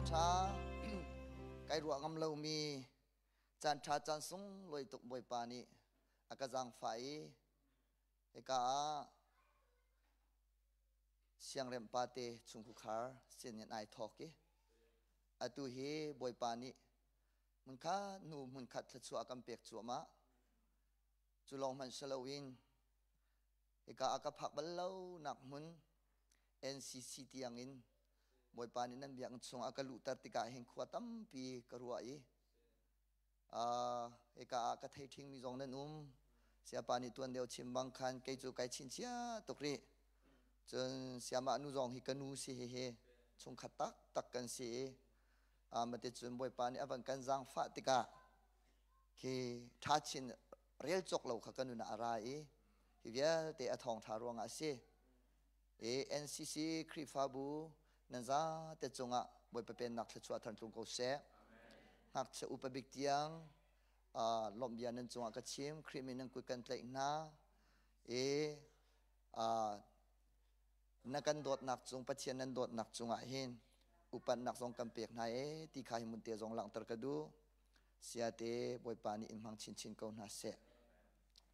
na ṭha. Kai ruah ngam lomi caan ṭha caan sunglawi tuk Bawipa nih a ka zaangfah i hika ah siangremh pate chungkhar sin in ai thawk i atu hi Bawipa nih hmunkhat hnu hmunkhat thluachuah a kan pek cuahmah. Cu lawng hmanh si loin hika a ka phak bal lo nak hmun NCC tiangin Bawipa nih nan biakinn chung a ka luhter tikah hin khua tampi ka ruah i hika ah ka thei ṭhingmi zong nan um. Siapa nih tuan deuh chim bang khan kei cu kai chinchiah tuk rih. Cun siamah nu zong hi ka nu si hihi chungkhat taktak kan si i mate cun Bawipa nih a van kan zaangfah tikah khi ṭha chin rel cawk lo kha ka nun ah a ra i hi vialte a thawngṭha ruangah a si. I NCC Khrihfabu nan zate cungah Bawipa pennak thluachuah thar tlung ko seh. Ngakchia upa bik tiang lawmh bia nan cungah ka chim. Khrih min nan kut kan tlaih hna. I na kan dawtnak cung Pathian nan dawtnak cungah hin upatnak zong kan pek hna e ti kha hi mun te zong langhter ka duh. Siate Bawipa nih in hmang chinchin ko hna seh.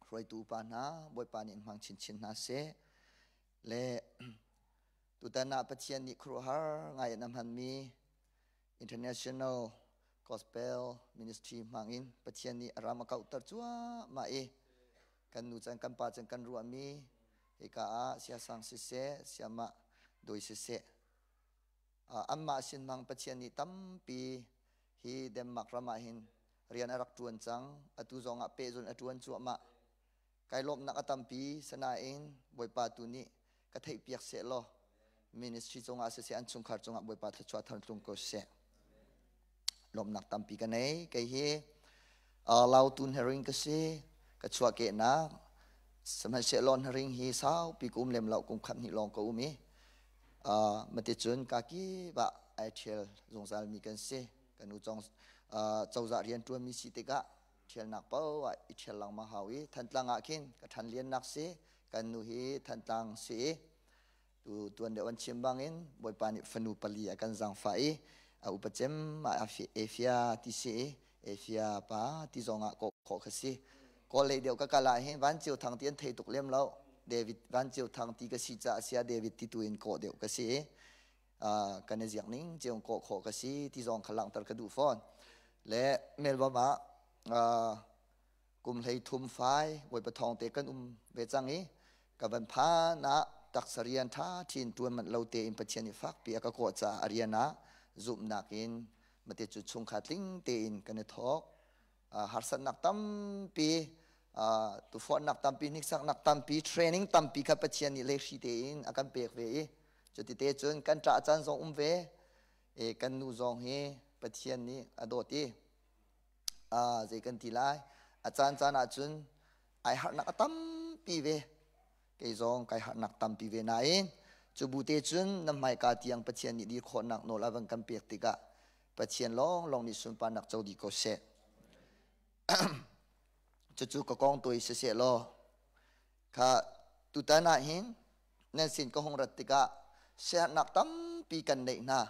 Hruaitu upa hna Bawipa nih in hmang chinchin hna seh. Le tutan ah Pathian nih khuaruahhar ngai in a hmanmi International Gospel Ministry hmang in Pathian nih a ram a kauhter cuahmah i kan nu can kan pa can kan ruahmi hika ah siasang siseh siamah doi siseh anmah sin hmang Pathian nih tampi hi Denmark ram ah hin rian a rak ṭuan cang. Atu zong ah pehzulh a ṭuan cuahmah. Kai lawmhnak a tampi sanain Bawipa tu nih ka theihpiak seh law ministry cungah siseh an chungkhar cungah Bawipa thluachuah thar tlung ko seh. Lawmhnak tampi ka nei. Kei hi Lautu Hnaring ka si. Ka chuahkehnak sihmanhsehlaw Hnaring hi saupi ka um lem lo kum khat hnih lawng ka um i maticun ka kip ah ai ṭhial zungzalmi kan si. Kan u cong cozah rian ṭuanmi si tikah ṭhialnak paoh ah i ṭhial lengmang hau i Thantlang ah khin ka ṭhan liannak si. Kan nu hi Thantlang si i tu tuan deuh an chim bangin Bawipa nih fanu pali a kan zaangfah i a upa cem ah Efia ti si i Efia pa ti zong ah kawh khawh kha si. Kawl lei deuh ka kal ah hin Van Ceu Thang ti an thei tuk lem lo. David Van Ceu Thang ti ka si caah sia David ti tu in kawh deuh ka si i kan i ziak ning cio kawh khawh ka si ti zong kha langhter ka duh fawn. Le Melbourne ah kum hlei thum fai Bawipa thawng te kan um ve cang i ka van phan ah taksa rian ṭha ṭhin ṭuan manh lo tein Pathian nih fakpi a ka kawh caah a rian ah zumhnak in mate cu chungkhar tling tein kan i thawk. Harsatnak tampi, tuforhnak tampi, hniksaknak tampi, training tampi kha Pathian nih lehri tein a kan pek ve i cuti te cun kan ṭah caan zong um ve. Kan nu zong hi Pathian nih a dawt i zei kan ti lai, a caan caan ahcun ai harhnak a tampi ve. Kei zong kai harhnak tampi ve nain cu bu te cun na hmaika tiang Pathian nih dir khawhnak nawl a van kan pek tikah Pathian lawnglawng nih sunparnak co dih ko seh. Cucu ka kong tawi siseh law kha tutan ah hin nan sin ka hung rat tikah siaherhnak tampi kan neih hna.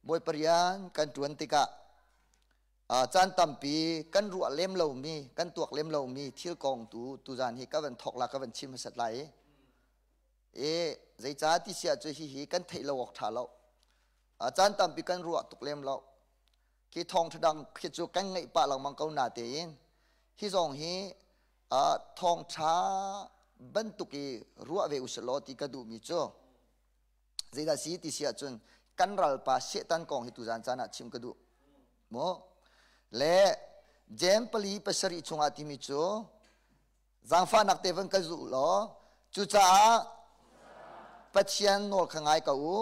Bawipa rian kan ṭuan tikah caan tampi kan ruah lem lomi, kan tuak lem lomi thil kong tu tuzan hi ka van thawk la ka van chim hmasat lai i e zeicah ti siah cu hihi kan theih lo awk ṭha lo. Caan tampi kan ruah tuk lem lo. Khi thawngṭha dang khi cu kan ngaih pah lengmang ko na tein hi zong hi thawngṭha bantuk i ruah ve usih law ti ka duhmi cu zeidah si ti si ahcun kan ralpa Satan kong hi tuzan caan ah chim ka duh mu. Le Jeim 4:7 chungah timi cu zaangfahnak te van ka zuh law cucaah Pathian nawl kha ngai ko u,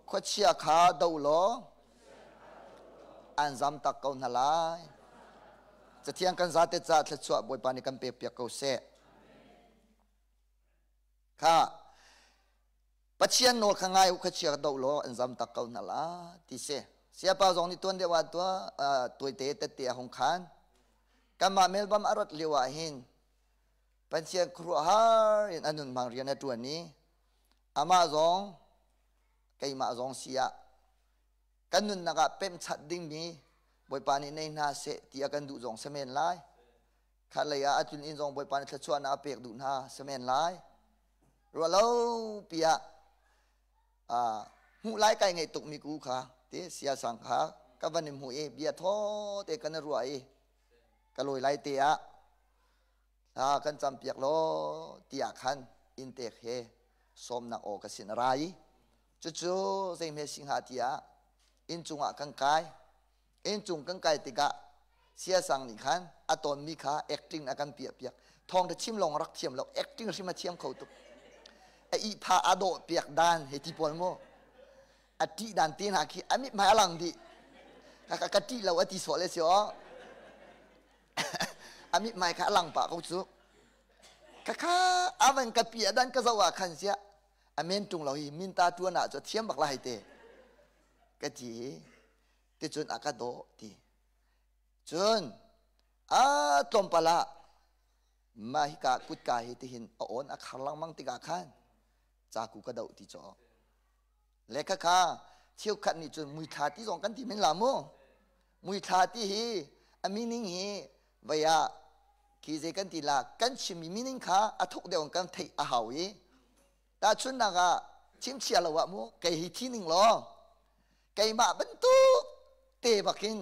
khuachia kha do law an zamtak ko hna lai. Cathiang kan zate ca thluachuah Bawipa nih kan pek piak ko seh. Kha Pathian nawl kha ngai u, khuachia kha do law an zamtak ko hna la ti si. Siapa zong nih tuan deuh ah tua tuaite tette a hung khan. Kanmah Melbourne a rat lio ah hin Pathian khuaruahhar in a nun hmang rian a ṭuan i amah zong keimah zong si ah. Kan nunnak ah pemhchat dingmi Bawipa nih nei hna seh ti a kan duh zong si men lai. Khat lei ah a tlun inn zong Bawipa nih thluachuahnak a pek duh hna si men lai. Ruah lo pi ah hmuh lai kai ngaih tukmi ku kha ti siasang kha ka van i hmuh i bia thaw te kan i ruah i ka lawi lai te ah thla kan campiak law tiah khan inntek he sawmnak aw ka sin a ra i cucu zeihme si hnga tiah inncung ah kan kai. Inncung kan kai tikah siasang nih khan a tawnmi kha acting a kan piah piak. Thawngtha chim lawng rak thiam lo, acting hrim a thiam kho tuk. A ihpha a dawh piak dan he ti pawl mu. A ṭih dan te hna khi a mithmai a lang dih. Ka ka ṭih lo a ti sawh le si aw. A mithmai kha a lang pah ko cu. Khakha a van ka piah dan ka zoh ah khan siah a men ṭung lo hi minta ṭuan ah cu thiam bak la hei te ka ti i ticun a ka dawh ti. Cun a tlawmpal ah mah hika kutka hi tihin a awn a khar lengmang tikah khan caku ka doh ti caw. Le khakha cheukhat nih cun muithla ti zong kan ti men la mu. Muithla ti hi a meaning hi vei ah khi zei kan ti la kan chimmi meaning kha a thuk deuh in kan theih a hau i tahchunhnak ah chimchia lo ah mu kei hi thi ning law keimah bantuk te bakin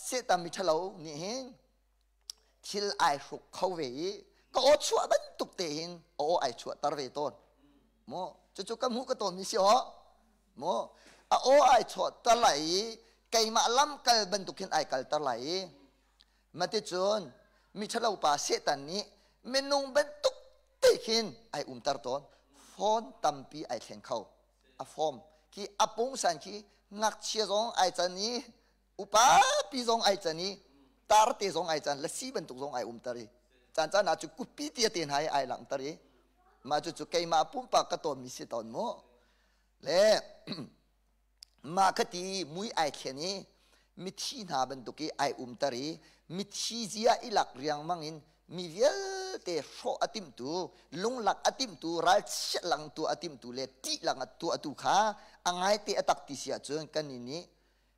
Satan mi ṭhalo nih hin thil ai hruk kho ve i ka aw chuah bantuk te hin a aw ai chuahter ve tawn. Mu cucu ka hmuh ka tawnmi si aw. Mu a aw ai chuahter lai i keimah lamkal bantuk hin ai kalter lai i maticun mi ṭhalo pa Satan nih minung bantuk te khin ai umter tawn. Phone tampi ai thleng kho. A form khi a pungsan khi ngakchia zong ai can i upa pi zong ai can i tar te zong ai can lasi bantuk zong ai umter i caan caan ah cu kutpi tia te hna i ai langhter i mah cu cu keimah pumpak ka tawnmi si tawn mu le mah ka ti mui ai thlen i mithi hna bantuk i ai umter i mithi zia i lak riangmang in mi vialte hrawh a timhtu lunglak a timhtu ralchiat langtu a timhtu le ṭih lang a tuahtu kha a ngaite a tak ti si ahcun kannih nih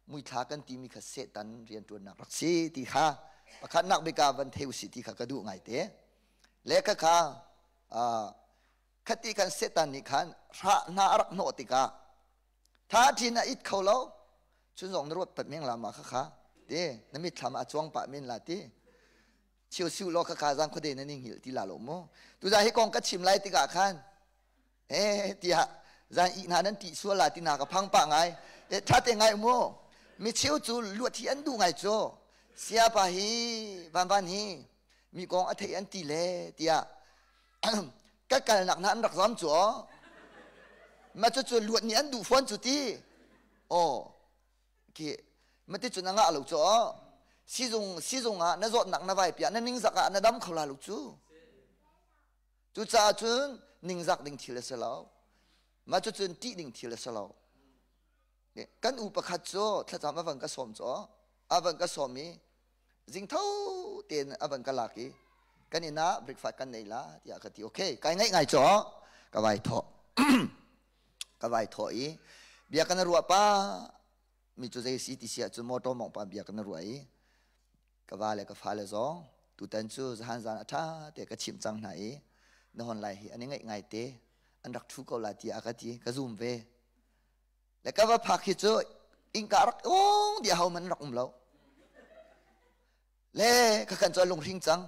muithla kan timi kha Satan rianṭuannak rak si ti kha pakhatnak bik ah van thei usih ti kha ka duh ngaite. Le kha kha khati khan Satan nih khan hrah hna a rak hnawh tikah tha ṭhin a it kho lo chun zong na ruat pat meng la ma kha kha ti na mitthlam ah a cuang pah men la ti chiu siu law kha kha zang khuade na ning hil ti la lo mu tuzan hi kong ka chim lai tikah khan eh tiah zan ih hna nan ṭih sual la ti hna ka phang pah ngai ṭha te ngai mu mi cheu cu luat hi an duh ngai cu siapa hi van van hi mi kong a thei an ti le tiah ka kalnak hna an rak zam cu aw ma cu cu luat nih an duh fawn cu ti aw khi ma ti cun a ngah lo cu aw sizung sizung ah na zawtnak na vai piah na ningzak ah na dam kho la lo cu cucaah cun ningzak ding thil a si lo ma cu cun ṭih ding thil a si lo kan u pakhat cu thlacam a van ka sawm cu a van ka sawm i zing tho tein a van ka lak i kan inn ah breakfast kan nei la tiah ka ti. Okay, kai ngaih ngai cu ka vai thawh ka vai thawh i bia kan ruah pa mi cu zei si ti si ahcun motor mong pa bia kan ruah i ka va le ka fale zong tutan cu zahan zan a ṭha te ka chimh cang hna i na hon lai hi an i ngaih ngai te an rak ṭhu ko la tiah a ka ti. Ka zum ve le ka va phak hi cu innka rak ung di ho man rak um lo le ka kan cu lunghring cang.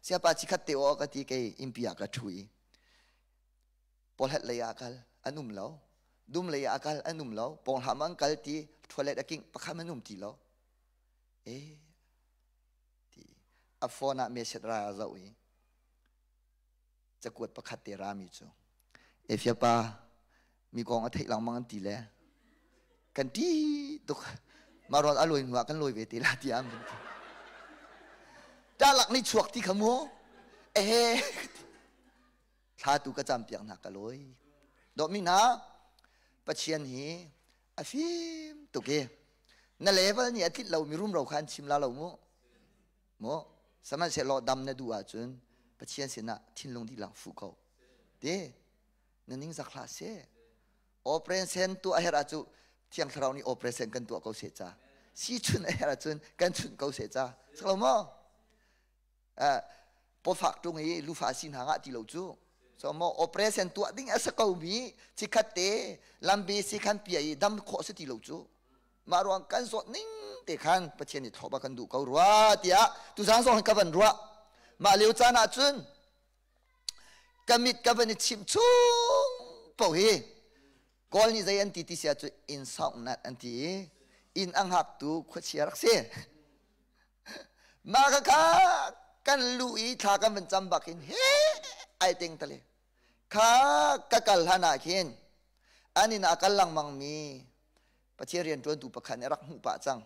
Siapa chikhat te aw ka ti kei innpi ah ka ṭhu i polhet lei ah kal an um lo, dum lei ah kal an um lo, pawnghlam an kal ti toilet a king pakhat an um ti lo e ti a phone ah message ra a zoh i cakuat pakhat te rami cu Efia pa mi kong a theih lengmang an ti le kan ṭi tuk mah rawn a lawi hnu ah kan lawi ve te la tiah an vun ti. Ṭahlak nih chuak ti kha mu ehe thla tu ka campiak hna ka lawi dawhmi hna. Pathian hi a fim tuk i na level nih a tlinh lomi rumro kha an chim la lo mu mu. Sihmanhsehlaw dam na duh ahcun Pathian sinah thinlung dihlak fuh ko ti na ningzak hlah seh. Operation tuah herh ah cu. Thiang Thlarau nih operation kan tuah ko seh ca. Si chun a herh ahcun kan chunh ko seh ca. Saklo maw? Pawfak tung i lufa si hna ngah ti lo cu. So maw operation tuah ding a si ko mi chikhat te lambe si khan pia i dam khawh si ti lo cu. Mah ruang kan zawt ning te khan Pathian nih thlawp a kan duh ko rua tiah tuzang zong ka van ruah. Mah lio caan ah cun ka mit ka van i chimh chung paoh hi Kawl nih zei an ti ti sia cu inn sauknat an ti i inn a hngaktu khuachia rak si. Mah ka kha kan lu i thla kan van cam bak hin he ai teng tale. Kha ka kal hlan ah khin an inn ah kal lengmang mi Pathian rianṭuantu pakhat nih a rak hmuh pah cang.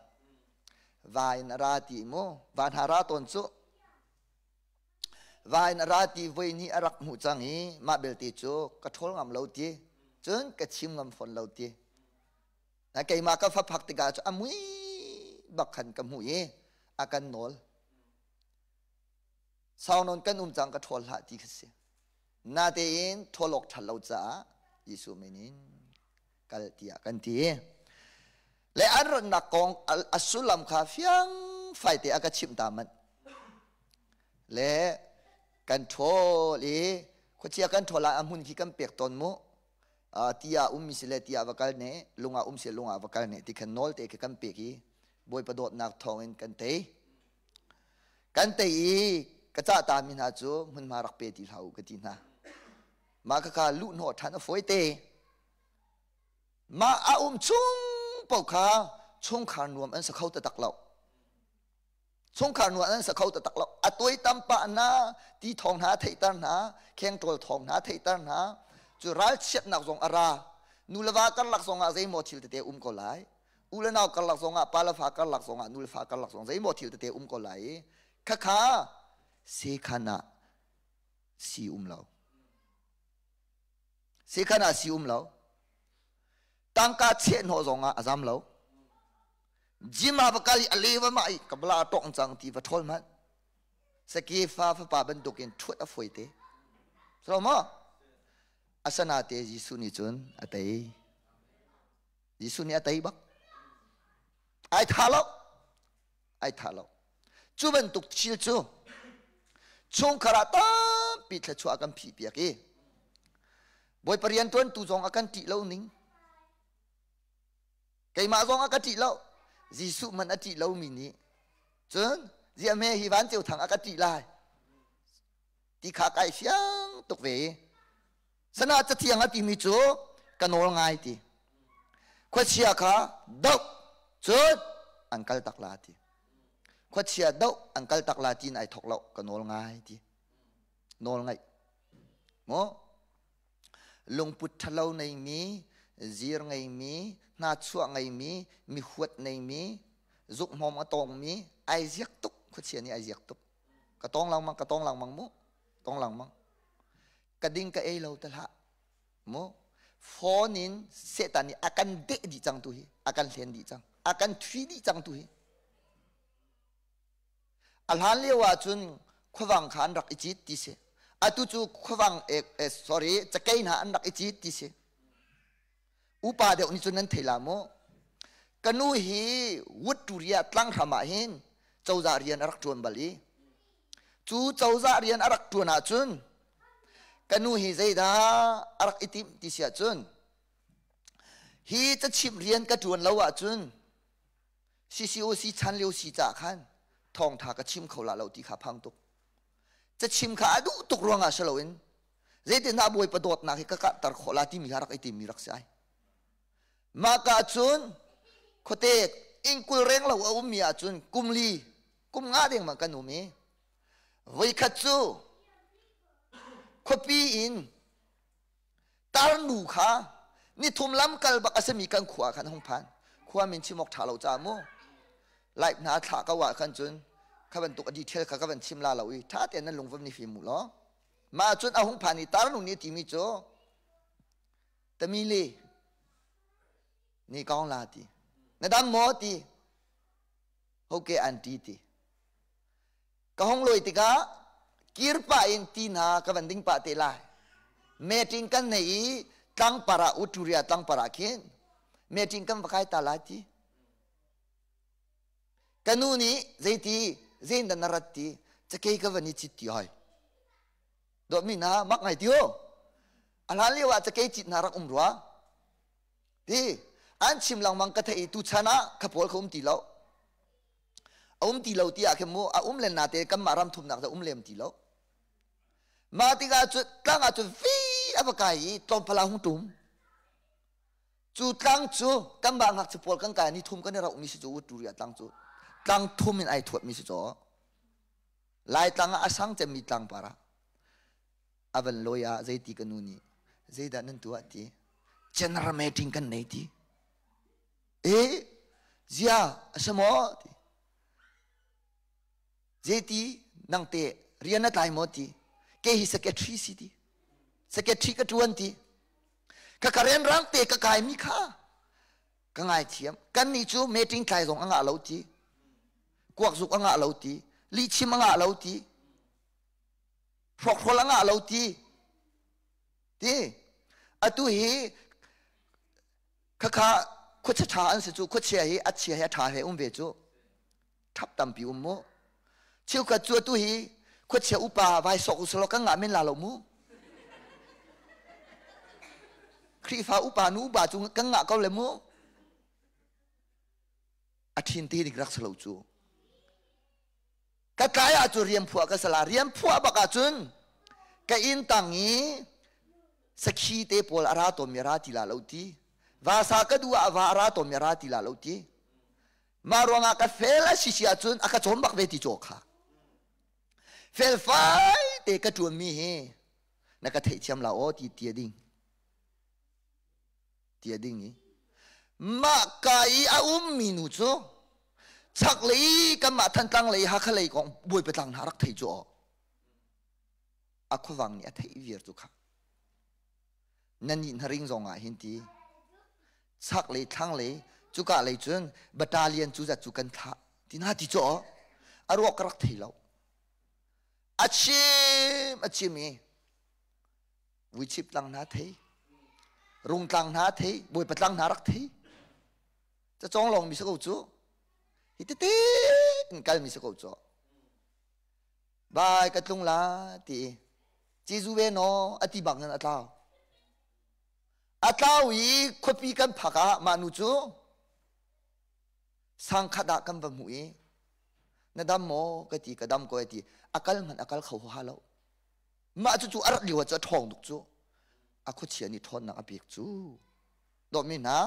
Va in a ra ti mu, va hna ra tawn cu. Va in a ra ti voi hnih a rak hmuh cang i mah belte cu ka ṭhawl ngam lo ti, cun ka chim ngam fawn lo ti. Keimah ka fa phak tikah cu a mui bak khan ka hmuh i a kan nawl. Sau nawn kan um cang ka ṭhawl hlah ti kha si. Natein ṭhawl awk ṭhat lo caah Jesuh min in kal tiah kan ti. Le an ratnak kong a sullam kha fiang fai te a ka chimh ta manh. Le kan ṭhawl i khuachia kan ṭhawl ah a hmun khi kan pek tawn mu. Ti ah ummi si le ti ah va kal ne, lung ah um si lung ah va kal ne ti khan nawl te khi kan pek i Bawipa dawtnak thawngin kan tei. Kan tei i ka cah ta mi hna cu hmunhma rak pe ti hlah u ka ti hna. Mah khakha luh hnawh ṭhan a fawi te. Mah a um chung paoh kha chungkhar nuam an sa kho taktak lo. Chungkhar nuam an sa kho taktak lo. A tuaitam pah hna, ti thawng hna theihter hna, khengṭawl thawng hna theihter hna. Cu ralchiatnak zong a ra. Nu le va karlak zong ah zeimaw thil tete um ko lai. U le nau karlak zong ah, pa le fa karlak zong ah, nu le fa karlak zong zeimaw thil tete um ko lai i khakha sekhan ah si um lo. Sekhan ah si um lo. Tangka cheh hnawh zong ah a zam lo. Gym ah va kal i a le va mah i ka bala tong cang ti va ṭhawl hmanh. Saki fa fapa bantukin ṭhuat a fawi te. So maw? Asana te Jesuh nih cun a tei. Jesuh nih a tei bak. Ai tha lo. Ai tha lo. Cu bantuk thil cu chungkhar ah tampi thluachuah a kan phih piak i Bawipa rianṭuantu zong a kan ṭih lo ning. Keimah zong a ka ṭih lo. Jesuh hmanh a ṭih lomi nih cun ziahme hi van ceu thang a ka ṭih lai ti kha kai fiang tuk ve i Sana cathiang a timi cu ka nawl ngai ti. Khuachia kha doh cun an kal tak la ti. Khuachia doh an kal tak la ti in ai thok lo ka nawl ngai ti. Nawl ngaih. Maw lungput ṭhalo neimi, zir ngeimi, hnachuah ngeimi, mi huat neimi, zukhmawm a tawngmi, ai ziak tuk khuachia nih ai ziak tuk. Ka tawng langmang, ka tawng langmang mu. Tawng langmang. Ka ding ka ei lo te hlah mu phone in satan nih a kan deh dih cang tu hi a kan hlen dih cang a kan thui dih cang tu hi a hlan lio ah cun khuavang kha an rak i cit ti si atu cu khuavang eh, eh, sorry cakei hna an rak i cit ti si upa deuh nih cun nan thei la mu ka nu hi Woodturia tlanghram ah hin cozah rian a rak ṭuan bal i cu cozah rian a rak ṭuan ahcun ka nu hi zeidah a rak i timh ti si ahcun hi cachimh rian ka ṭuan lo ahcun CCOC chan lio si caah khan thawngṭha ka chim kho la lo ti kha phang tuk cachim kha a duh tuk ruangah si loin zeitindah Bawipa dawtnak hi ka karhter khawh la timi kha rak i timmi rak si ai mah ka cun khuate ingkul reng lo a ummi ahcun kum li kum nga dengmang kan um i voikhat cu khuapi in tarnu kha nithum lam kal bak a simi kan khua khan hung phan khua min chim awk ṭha lo ca mu live hna thlah ko ah khan cun kha bantuk a detail kha ka van chim la lo i ṭha tein nan lungvam ni fim mu law mah cun a hung phan i tarnu nih timi cu tamile ni kong la ti na dam maw ti hoke anti ti ka hong lawi tikah kir pah in ti hna ka van ding pah te lai meeting kan nei i tlangpar ah uturia tlangpar ah khin. Meeting kan va kai ta lai ti. Ka nu nih zeiti zein dah na rat ti cakei ka van i cit ti hoi. Dawtmi hna mak ngai ti u. A hlan lio ah cakei cit hna rak um rua. Ti an chim lengmang ka theih i tuchan ah kha pawl kha um ti lo. A um ti lo ti ah khin mu a um len na te kanmah ram thumnak da um lem ti lo. Mah tikah cu tlang ah cun fi a va kai i tlawmpal ah hung tum. Cu tlang cu kanmah ngakchia pawl kan kai ni thum kan i rohmi si cu Utturia tlang cu tlang thum in ai thuatmi si caw. Laitlang ah a sang cemmi tlang par ah a van lawi ah zeiti ka nu nih zeidah nan tuah ti general meeting kan nei ti e zia a si maw ti zeiti nang te rian na tlai maw ti ke hi secretary si ti secretary ka tuan ti ka ka rian rang te ka kai mi kha ka ngaithiam kan nih cu meeting tlai zong a ngah lo ti kuak zuk a ngah lo ti lihchim a ngah lo ti hrawkhrol a ngah lo ti ti atu hi khakha khuachia ṭha an si cu khuachia hi a chia hi a ṭha he um ve cu ṭhap tampi um mu cheukhat cu atu hi khuachia upa vai sok usalaw kan ngah men la lo mu Khrihfa upa nu upa cu kan ngah ko le mu a ṭhin te dik rak si lo cu ka tlai ah cu rian phuah ka sala rian phuah bak ahcun ka inn tang i sakhi te pawl a ra tawn mi ra ti la lo ti vasa ka duh ah va a ra tawn mi ra ti la lo ti mah ruangah ka fel a si si ahcun a ka cawm bak ve ti caw kha felfai te ka ṭuan mi hi na ka theihthiam la aw ti tia ding tia ding i mah ka i a ummi nu cu chaklei kanmah Thantlang lei Hakha lei kong Bawipa tlang hna rak thei cu aw a khuavang nih a theih viar cu kha nan nih hna ring zong ah hin ti chaklei thlanglei cuka lei cun battalion cu zat cu kan thlah ti na ti cu aw a ruak ka rak thei lo a chim a chim i vuichip tlang hna thei rungtlang hna thei bawipa tlang hna rak thei cacawng lawng mi si ko cu hi tete in kal mi si ko cu bai ka tlung la ti Jesu ve no ati bak nan a tlau a tlau i khuapi kan phak ah mah nu cu sangkhat ah kan va hmuh i na dam maw ka ti ka dam ko ti a kal hmanh a kal kho ha lo mah cu cu a rat lio ah cu a ṭhawng tuk cu a khuachia nih ṭhawnnak a pek cu dawtmi hna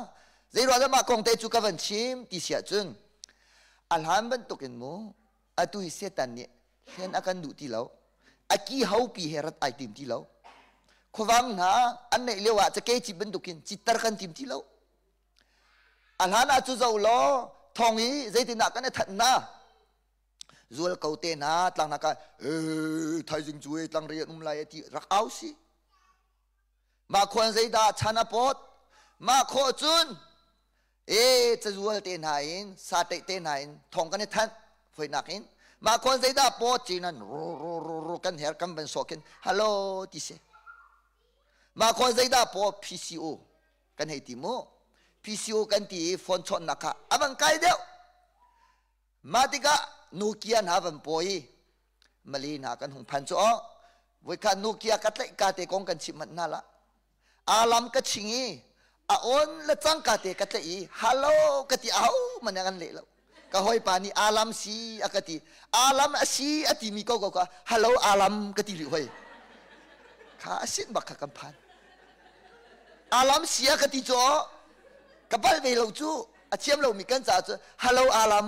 zeiruah dah mah kong te cu ka van chim ti si ahcun a hlan bantukin mu atu hi Satan nih hlen a kan duh ti lo a ki hopi he rat ai tim ti lo khuavang hna an neih lio ah cakei cip bantukin citter kan tim ti lo a hlan ah cu zo law thong i zeitindah kan i thanh hna zual ko te hna tlang hna ka thaizing cu e tlang ri an um lai ti rak au si mah khuan zeidah chan a pawt mah khawh cun e cazual te hna in sa teih te hna in thong kan i thanh foinak in mah khuan zeidah pawt cinan ru ru ru ru kan her kan van sawh khin hello ti si mah khuan zeidah pawt PCO kan hei ti mu PCO kan ti i phone chawnhnak kha a van kai deuh Mah tikah Nokia hna van pawi i Malay hna kan hung phan cu aw voikhat Nokia ka tlaih ka te kong kan chimh manh hna la alam ka ching i a on le cangka te ka tlaih i hello ka ti au man kan leh lo ka hawipa nih alam si a ka ti alam a si a ti mi ko ko ka hello alam ka ti rih hoi kha a sin bak kha kan phan alam si a ka ti cu ka bal ve lo cu a thiam lomi kan caah cu hello alam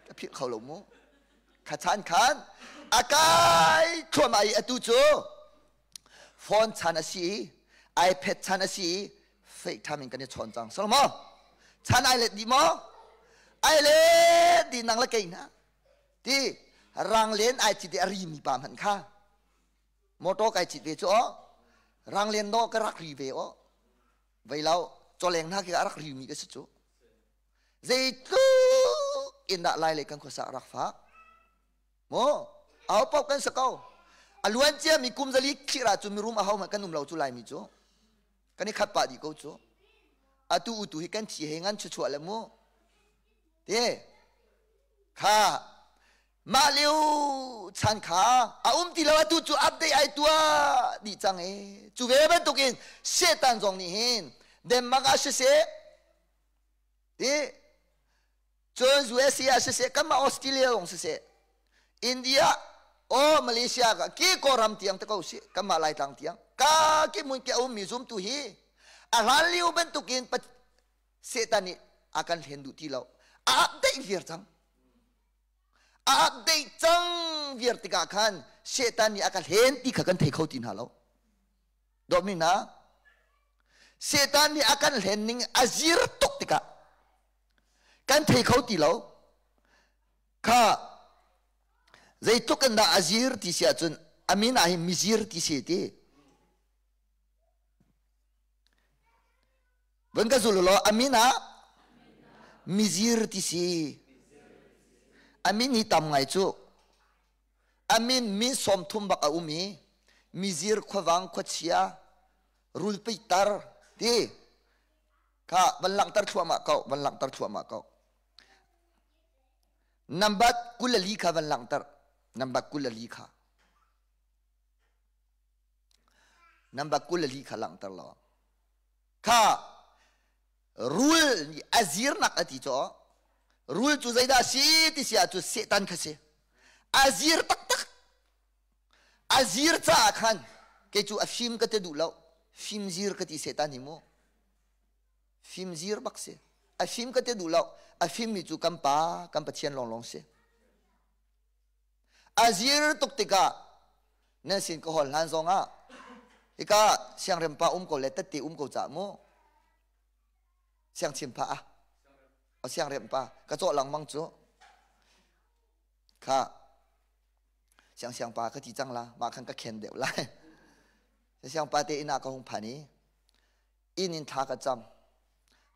ka philh kho lo mu kha chan khan a kai thluahmah i atu cu phone chan a si i iPad chan a si i FaceTime in kan i chawn cang sal maw chan ai let dih maw ai let dih nang le kei hna ti rang len ai cit i a ri mi pa hmanh kha motor kai cit ve cu aw rang len dawh ka rak ri ve aw vei lo cawleng hna khi a rak rimi ka si cu zeitluk in dah lai lei kan khuasa a rak fak mu aho paoh kan si ko a luan ciami kum zali khirh ah cu mirum aho hmanh kan um lo cu laimi cu kan i khat pah dih ko cu. Atu utu hi kan thi he ngan chuchuah le mu. Te kha mah lio chan kha a um ti lo atu cu update ai tuah dih cang e. Cu ve bantukin Satan zong nih hin Denmark ah siseh ti cun USA ah siseh kanmah Australia zong siseh India o Malaysia ka ki Kawlram tiang te ko si kanmah Laitlang tiang ka ki mun ke a ummi zumtu hi a hlan lio bantukin Satan nih a kan hlen duh ti lo a update viar cang a update cang viar tikah khan Satan nih a ka hlen ti kha kan thei kho ti hna lo dawtmi hna Satan nih a kan hlen ning a zir tuk tikah kan thei kho ti lo kha zeitluk in dah a zir ti si ahcun a min ah hin mizir ti si ti Van ka zul law a min ah mizir ti si. A min hi tam ngai cu. A min min 30 bak a um i mizir khuavang khuachia rulpeitar ti kha van langhter thluahmah ko van langhter thluahmah ko. Number 24 kha van langhter number 24 kha number 24 kha langhter law Kha rul nih a zirnak a ti caw rul cu zeidah a si ti si ahcun Satan kha si. A zir taktak. A zir caah khan kei cu a fim ka ti duh lo. Fimzir ka ti Satan hi mu. Fimzir bak si. A fim ka ti duh lo. A fimmi cu kan pa, kan Pathian lawnglawng si. A zir tuk tikah nan sin ka hawl hlan zong ah hika siangrem pa um ko le tette um ko cah mu siangchim pha ah o siangrem pa ka cawh lengmang cu kha siang siang pa ka ti cang la mah khan ka khen deuh lai siang pa te inn ah ka hung phan i inn in thla ka cam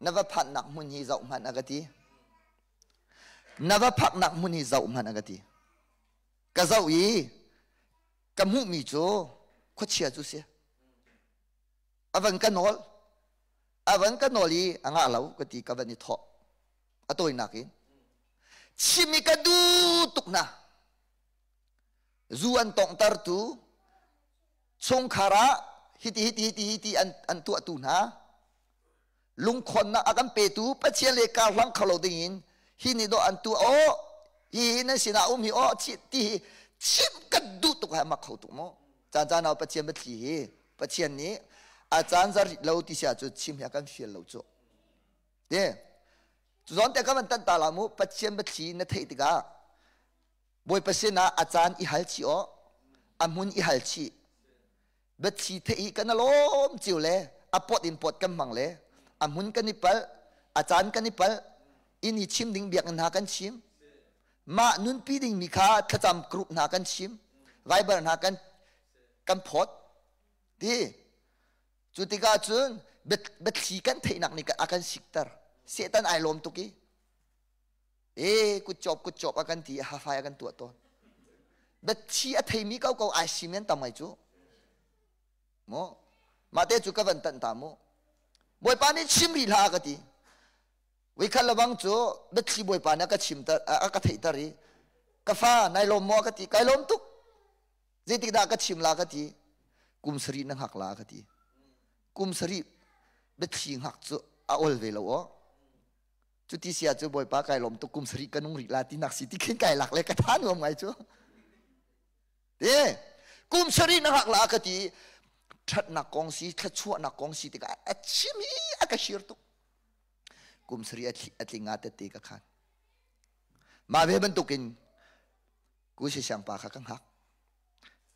na va phanhnak hmun hi zoh hmanh a ka ti na va phaknak hmun hi zoh hmanh a ka ti ka zoh i ka hmuhmi cu khuachia cu si a van ka nawl a van ka nawl i a ngah lo ka ti ka van i thawh a tawinak in chim i ka duh tuk hna zu an tonghtertu chungkhar ah hiti hiti hiti hiti an an tuahtu hna lungkhonnak a kan petu Pathian le karhlang kho lo ding in hi nih dawh an tuah aw hi hi nan sinah um hi aw ti hi chim kan duh tuk hai mak kho tuk mu caan caan ah Pathian biathli hi Pathian nih a caan zar lo ti sia cu chim hi a kan fial lo cu te cu zawn te ka van tan ta la mu Pathian biathli na theih tikah Bawipa sinah a caan i hal chih aw a hmun i hal chih biathli theih i kan lawm cio le a pot in pot kan hmang le a hmun kan i palh a caan kan i palh inn i chim ding biakinn hna kan chim mah nunpi ding mi kha thlacam group hna kan chim Viber hna kan kan phawt ti cu tikah cun biathli kan theihnak nih a kan sikter Satan ai lawm tuk i e kutcawp kutcawp a kan ti hafai a kan tuah tawn biathi a theimi ko ko ai sim an tam ngai cu mu mah te cu ka van tanh ta mu bawipa nih chim rih hlah ka ti Voikhat lebang cu biathli bawipa nih a ka chimter a ka theihter i ka fa nai lawm maw ka ti kai lawm tuk zeitik dah ka chim la ka ti kum sarih na hngak la ka ti kum sarih biathli hngak cu a ol ve lo aw Cuti sia cu Bawipa kai lawm tuk kum sarih ka nung rih la ti nak si ti khin kai lak le ka tha nuam ngai cu. Te kum sarih na hak la ka ti ṭhatnak kong si thluachuahnak kong si tikah a chim hi a ka shir tuk. Kum sarih a tling ah tette ka khan. Mah ve bantukin Kusi siangpa kha ka hngak.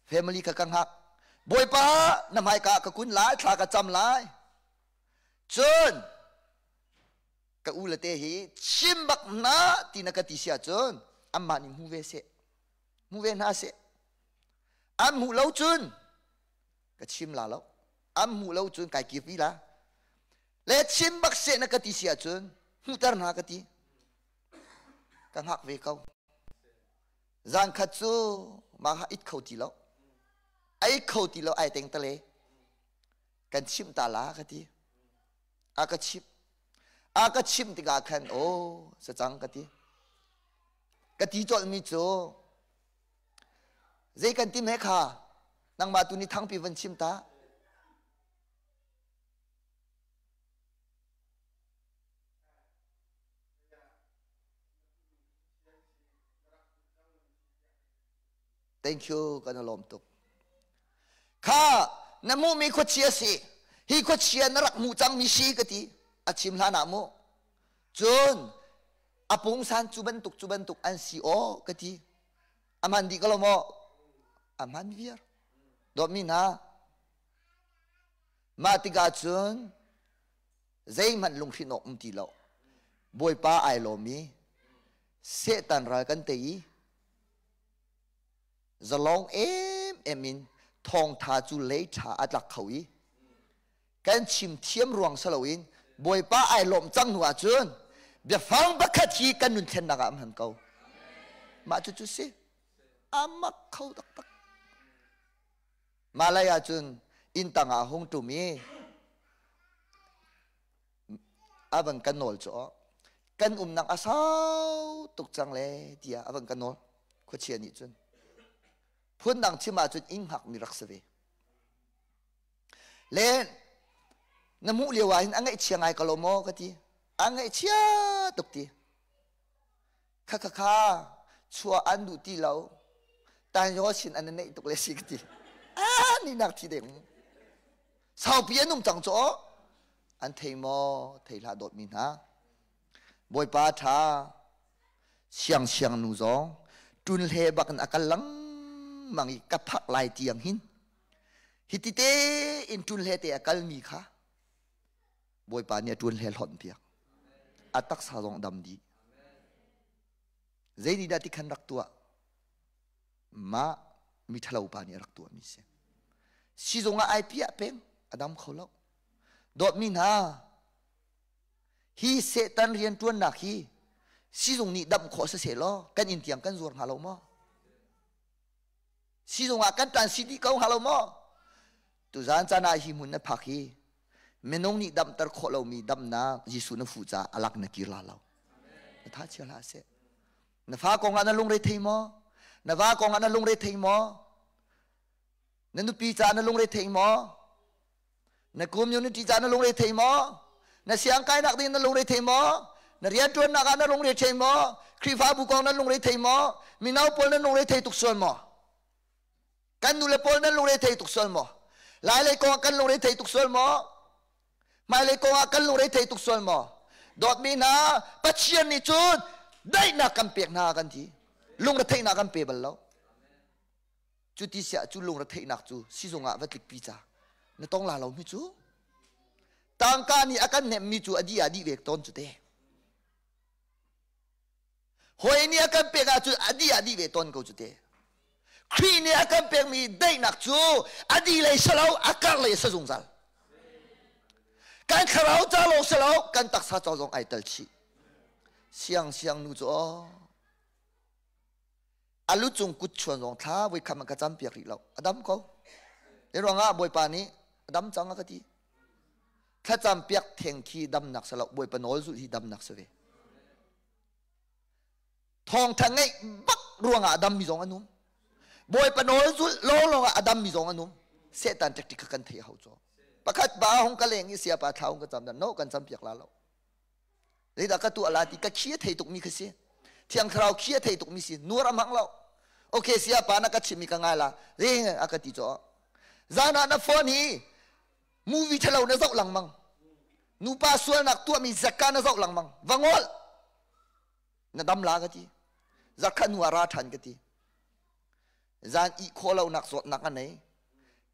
Family kha ka hngak. Bawipa na hmaika ka kun lai thla ka cam lai. Cun ka u le te hi chim bak hna ti na ka ti si ahcun anmah nih hmu ve seh hmu ve hna seh an hmuh lo cun ka chim la lo an hmuh lo cun kai kirpi la le chim bak seh na ka ti si ahcun hmuhter hna ka ti ka hngak ve ko zan khat cu mah kha it kho ti lo ai kho ti lo ai teng tale kan chimh ta la ka ti a ka chimh. A ka chimh tikah khan aw sacang ka ti. Ka ti colhmi cu zei kan tim he kha nangmah tu nih thangpi van chim ta. Thank you kan i lawm tuk. Kha na hmuhmi khuachia si. Hi khuachia na rak hmuh cangmi si ka ti. A chim hlan ah mu. Cun a pungsan cu bantuk cu bantuk an si aw ka ti. A hman dih ko lo maw? A hman viar. Dawtmi hna, mah tikah cun zeihmanh lunghrinh awk um ti lo. Bawipa ai lawm i Satan ral kan tei i zalong emem in thawngtha cu lei ṭha a tlak kho i kan chim thiam ruang si loin Bawipa ai lawm cang hnu ahcun biafang pakhat hi kan nun thlennak ah a hman ko. Mah cu cu si. A mak kho taktak. Malay ahcun inn tang ah hung ṭum i a van kan nawl cu kan umnak a sau tuk cang le tiah a van kan nawl khuachia nih cun phundang chim ahcun inn hngakmi rak si ve le na hmuh lio ah hin a ngaihchia ngai ko lo maw ka ti a ngaihchia tuk ti Kha kha kha chuah an duh ti lo. Tan yo sin an neih tuk le si ka ti. Ah ni nak thi deng. Saupi an um cang cu an thei maw thei hlah dawt mi hna. Bawipa tha siang siang nu zong tun hle bak in a kal lengmang i ka phak lai tiang hin hiti te in tun hle te a kal mi kha Bawipa nih a ṭuan hle hlonh piak. A taksa zong dam dih. Zei nih dah ti khan rak tuah? Mah mi ṭhalo pa nih a rak tuahmi si. Sizung ah ai piah peng, a dam kho lo. Dawtmi hna, hi Satan rianṭuannak hi sizung nih damh khawh siseh law kan inn tiang kan zuar hnga lo maw? Sizung ah kan ṭan si dih ko hnga lo maw? Tuzaan caan ah hi hmun na phak hi minung nih damter khawh lomi damnak Jesuh na fuh caah alak na kir la lo. Na tha chia hlah seh. Na fa kong ah na lungre thei maw? Na va kong ah na lungre thei maw? Na nupi caah na lungre thei maw? Na community caah na lungre thei maw? Na siangkainak ding na lungre thei maw? Na rianṭuannak ah na lungre thei maw? Khrihfabu kong na lungre thei maw? Mino pawl na lungre thei tuk sual maw? Kan nule pawl nan lungre thei tuk sual maw? Lailei kong ah kan lungre thei tuk sual maw? Hmailei kong ah kan lungre thei tuk sual maw? Dawtmi hna, Pathian nih cun daihnak kan pek hna kan ti. Lungretheihnak kan pe bal lo. Cu ti siah cu lungretheihnak cu sizung ah va tlikpi ca. Na tong la lo mi cu. Tangka nih a kan hnemhmi cu a dih ah dih ve tawn cu te. Hawi nih a kan pek ahcun a dih ah dih ve tawn ko cu te. Khrih nih a kan pekmi daihnak cu a dih lei si lo, a karh lei a si zungzal. Kan thlarau ca lawng si lo, kan taksa ca zong ai tel chih. Siang siang nu cu aw. A lu cung kut chuan zong thla voi khat man ka cam piak rih lo. A dam ko. Hi ruangah Bawipa nih a dam cang a ka ti. Thlacam piak theng khi damnak si lo, Bawipa nawl zulh hi damnak si ve. Thawngtha ngeih bak ruangah a dammi zong an um. Bawipa nawl zulh lawnglawng ah a dammi zong an um. Satan tactic kha kan theih a hau caw. Pakhat pa hung ka leng i siapa thla hung ka cam dan no kan cam piak la lo. Zeidah ka tuah la ti ka khi a thei tukmi kha si. Thiang thlarau khi a thei tukmi si. Nuar a hmang lo. Okay siapa na ka chimmi ka ngai la. Ring a ka ti caw. Zan ah na phone hi movie thalo na zoh lengmang. Nupa sualnak tuahmi zakka na zoh lengmang. Va ngol. Na dam la ka ti. Zakha nu ah ra ṭhan ka ti. Zan ih khawh lonak zawtnak a nei.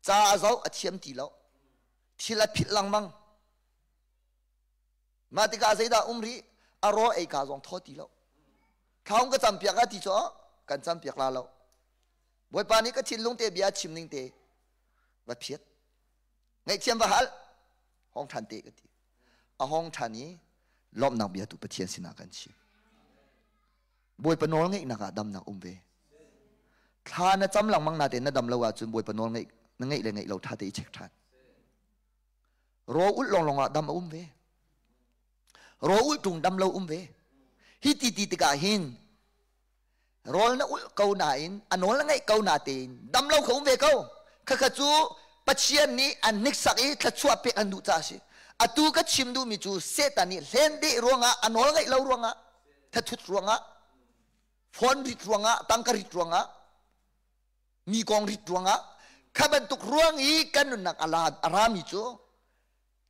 Ca a zoh a thiam ti lo. Thil a philh lengmang. Mah tikah zeidah um rih? A raw ei ka zong thaw ti lo. Thlaung ka campiak ah ti cu kan campiak la lo. Bawipa nih ka thinlung te bia chim ning te va phiat. Ngaihthiam va hal. Hong ṭhan te ka ti. A hong ṭhan i lawmhnak bia tu Pathian sinah kan chim. Bawipa nawl ngeihnak ah damnak um ve. Thla na cam lengmang natein na dam lo ahcun Bawipa nawl ngeih na ngeih le ngeih lo ṭha te i check ṭhan. Raw ulh lawnglawng ah dam a um ve. Rawl ulh ṭung dam lo um ve. Hi ti ti tikah hin rawl na ulh ko nain a nawl na ngeih ko na tein dam lo kha um ve ko. Khakha cu Pathian nih an hniksak i thluachuah pek an duh caah a si. Atu ka chim duhmi cu Satan nih hlen deh ruangah a nawl ngeih lo ruangah thathut ruangah phone rit ruangah tangka rit ruangah mi kong rit ruangah kha bantuk ruang i kan nunnak a rami cu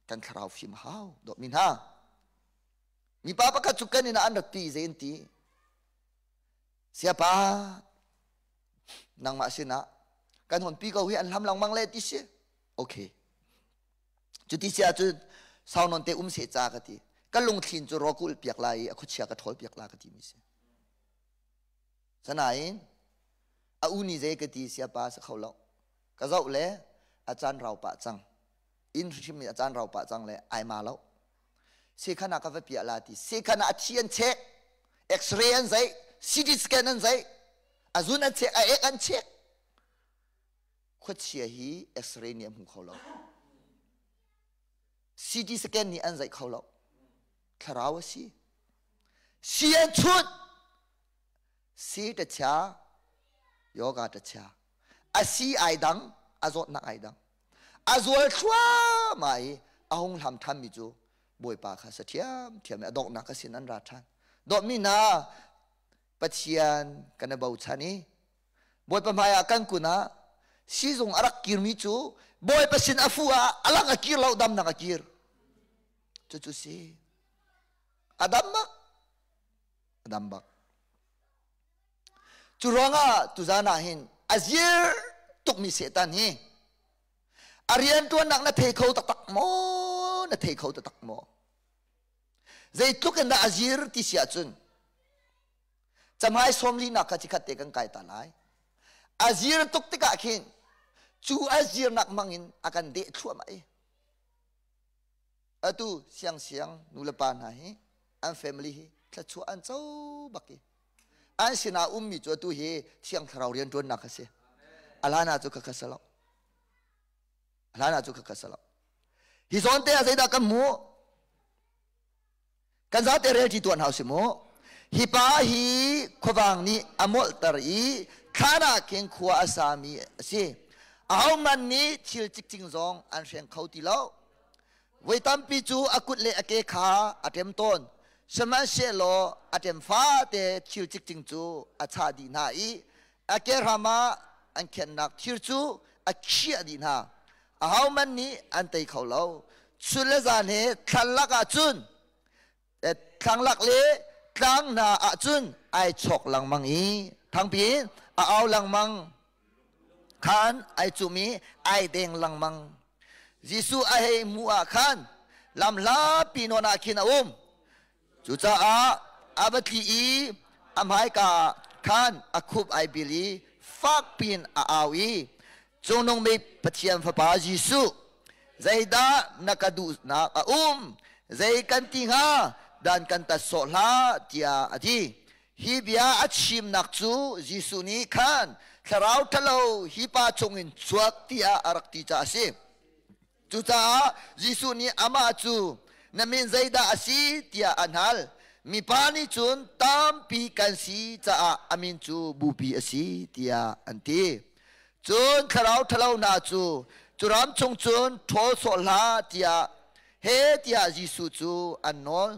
kan thlarau fim hau dawtmi hna. Mipa pakhat cu kan inn ah an rat pi zei an ti? Siapa nangmah sinah kan hon pi ko hi an hlam lengmang le ti si. Okay. Cuti si ahcun sau non te um seh ca ka ti. Ka lungthlin cu raw ka ulh piak lai i a khuachia ka ṭhawl piak la ka ti mi si. Sanain a u ni zei ka ti siapa sa kho lo. Ka zoh le a caan rau pah cang. Inn hrim in a caan rau pah cang le ai ma lo. Sekhan ah ka va piah la ti. Sekhan ah a thi an chek, X-ray an zeih, CT scan an zeih, a zun an chek, a ek an chek. Khuachia hi X-ray nih a hmu kho lo. CT scan nih an zeih kho lo. Thlarau a si. Si an chut. Si ta chia, yoga ta chia. A si ai dang, a zawtnak ai dang. A zual thluahmah i a hung hlam ṭhanmi cu Bawipa kha sa ṭhiamṭhiam i a donghnak ka sin an ra ṭhan. Dawtmi hna, Pathian kan i bochan i Bawipa hmaiah kan kun ah sizung a rak kirmi cu Bawipa sin a fuh ah a lang a kir lo damnak a kir. Cucu si. A dam bak. A dam bak. Cu ruangah tuzan ah hin a zir tukmi Satan hi a rianṭuannak na thei kho taktak maw? Na thei kho taktak maw? Zeitluk in dah a zir ti si ahcun camhai sawmlinak kha cikhat te kan kai ta lai. A zir tuk tikah khin cu a zirnak hmangin a kan deh thluahmah i atu siangsiang nulepa hna hi an family hi thluachuah an co bak i an sinah ummi cu atu hi thiang thlarau rianṭuannak a si. A hlan ah cu khakha si lo. A hlan ah cu khakha si lo. Hi zawn te ah zeidah kan hmuh? Kan zate rel ṭi tuah hna usih mu. Hi pa hi khuavang nih a molhter i thlan ah khin khua a sami a si. Ahohmanh nih thil cikcing zong an hreng kho ti lo. Voi tampi cu a kut le a ke kha a ṭem tawn. Sihmanhsehlaw a ṭem fate thil cikcing cu a chah dih hna i a kehram ah an khennak thir cu a khiah dih hna. Ahohmanh nih an tei kho lo. Chun le zan he thlan lak ah cun thlanglak le tlang hna ah cun ai chawk lengmang i thangpi in a au lengmang khan ai cum i ai deng lengmang. Jesuh a hei hmuh ah khan lam hlapi nawn ah khin a um. Cucaah a va tli i a hmaika khan a khup ai bil i fak piin a au i Cungnung bik Pathian Fapa Jesuh, zeidah na ka duhnak a um? Zei kan ti hnga? Dan kan tat sawh hlah, tiah a ti. Hi bia a chimnak cu Jesuh nih khan thlarau ṭhalo hi pa chungin chuak tiah a rak ti caah a si. Cucaah Jesuh nih amah cu na min zeidah a si tiah an hal. Mipa nih cun tampi kan si caah a min cu bupi a si tiah an ti. Cun thlarau ṭhalo hna cu cu ram chung cun ṭhawl sawh hlah tiah he tiah Jesuh cu an nawl.